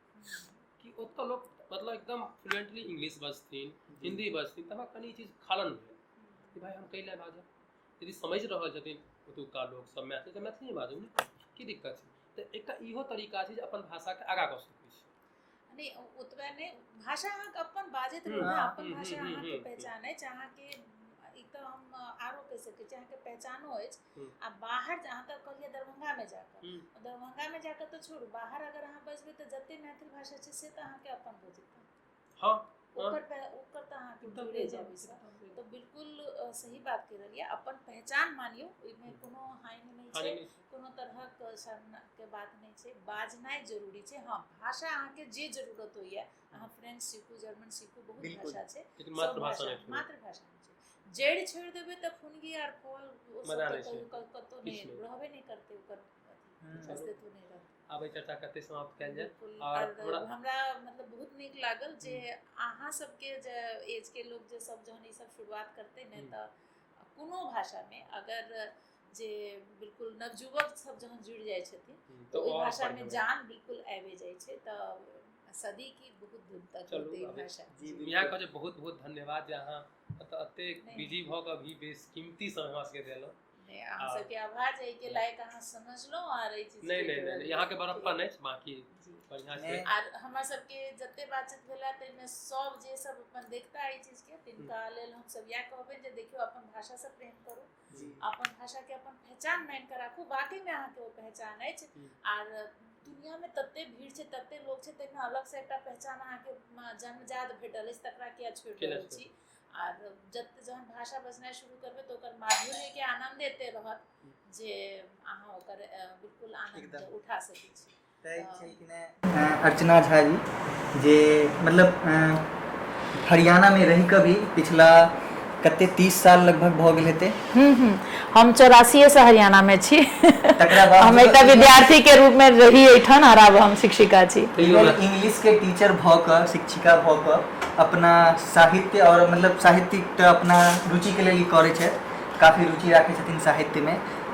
कि ओतऽ लोक मतलब एकदम फ्लुएंटली इंग्लिश बजथिन, हिन्दी बजथिन, तऽ हमरा कनि ई चीज खलन भेल कि भाइ हम कैले बाजब? यदि समझि रहल छथिन ओतुका लोकसब मैथिली तऽ मैथिलीए बाजू ने, की दिक्कत छै? तऽ एकटा इहो तरीका छै जे अपन भाषाके आगाँ कऽ सकै छी। नहि, ओतबे नहि, भाषा अहाँके अपन बाजैत रहू ने, अपन भाषा अहाँके पहचान अछि। अहाँके ई तऽ हम आरो कहि सकै छी, अहाँके पहचानो अछि। आ बाहर अहाँ तऽ कहलियै दरभंगामे जाकऽ, दरभंगामे जाकऽ तऽ छोड़ू, बाहर अगर अहाँ बजबै तऽ जते मैथिल भाषा छै से तऽ अहाँके अपन भऽ जेतै। ओकर ओकर तऽ अहाँके जुड़े जायब ओहिसँ। तऽ बिल्कुल सही बात कहि रहलियै, अपन पहचान मानियौ, ओहिमे कोनो हानि नहि हानि छै, नहि छै। कोनो तरहक शर्मके बात नहि छै, बाजनाइ जरूरी छै। हँ, भाषा अहाँके जे जरूरत होइए, अहाँ फ्रेंच सीखू, जर्मन सीखू, बहुत भाषा छै, लेकिन सब मातृभाषा भाषा नहि छोड़ू। मातृभाषा नहि छै। जड़ि छोड़ि देबै तऽ फुनगी आर फल ओ सब मजा तऽ नहि छै। कहियो कतहु नहि किछु नहि। रहबे नहि करतै, ओकर अथी अस्तित्व नहि रहतै। आब एहि चर्चा कते समाप्त कयल जाय। बिल्कुल। आओर आर हमरा हमरा मतलब बहुत नीक लागल जे अहाँ सबके जे एज के लोग जे सब जहन ई सब शुरुआत करतै ने, तऽ कोनो भाषामे अगर जे बिल्कुल नवयुवक सब जहन जुड़ि जाइ छथिन तऽ तऽ ओहि आओर भाषामे बढ़िआँ। जान बिल्कुल आबि जाइ छै, तऽ सदी की बहुत दूर तक चलू, होतै ई आब भाषा। जी, इएह कहै छै, बहुत बहुत धन्यवाद जे अहाँ एतऽ एतेक नहि। बिजी भऽ कऽ भी बेशकीमती समय हमरा सबके देलहुँ। नहि, अहाँ सबके आभार जे एहिके लायक अहाँ समझलहुँ आर एहि चीज नहि नहि नहि, अहाँके बड़प्पन अछि, बाँकी जी। बढ़िआँ छै। नहि। आर हमरा सबके जते बातचीत भेला ताहिमे सब जे सब अपन देखता एहि चीजके, तिनका लेल हमसब इएह कहबनि जे देखियौ, अपन भाषासँ प्रेम करू, अपन भाषाके अपन पहचान मानि कऽ राखू, वाकईमे अहाँके ओ पहचान अछि। आर दुनियामे तते भीड़ छै, तते लोक छै, ताहिमे अलगसँ एकटा पहचान अहाँके जन्मजात भेटल अछि, तकरा किया छोड़ि केना रहल छी? आर जते जहन भाषा बजनाइ शुरू करबै तऽ ओकर माधुर्यके आनन्द एते रहत जे अहाँ ओकर बिल्कुल आनन्द उठा सकै छी। तऽ छलखिन हेँ अर्चना झा जी, जे मतलब हरियाणामे रहि कऽ भी पिछला कते 30 साल लगभग भऽ गेल हेतै। हम 84सँ हरियाणामे छी। तकरा बाद हम एकटा विद्यार्थी के रूप में रही एहिठाम आर आब हम शिक्षिका छी। तैयो इवन इंग्लिश के टीचर भऽ कऽ, शिक्षिका भऽ कऽ अपना साहित्य आओर मतलब साहित्यिक तऽ अपना रुचिके लेल ई करै छथि, काफी रुचि राखै छथिन साहित्यमे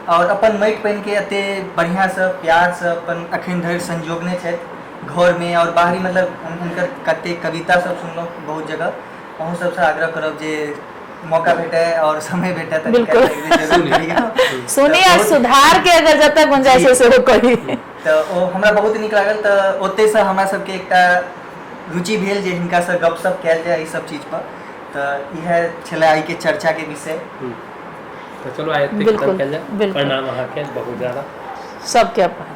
आओर अपन माटि पानिके एते बढ़िआँसँ प्यारसँ अपन अखन धरि संजोगने छथि घरमे आओर बाहरी। मतलब हम हुनकर कते कविता सब सुनलहुँ बहुत जगह। अहूँ सबसँ आग्रह करब जे मौका भेटै आओर समय भेटै तऽ बिल्कुल। जरूर करियौ। सुनी तऽ आ बहुत सुधार के अगर जतऽ गुंजाइश है सेहो करी। तऽ ओ हमरा बहुत नीक लागल, तऽ ओतहिसँ हमरा सबके एकटा रुचि भेल जे हिनकासँ गपशप कयल जाय एहि सब चीजपर। तऽ इएह छलै आइके चर्चाके विषय। तऽ चलू, आइ एतेक खतम बिल्कुल, कयल जाय। बिल्कुल। प्रणाम अहाँके बहुत ज्यादा। सबके अपन।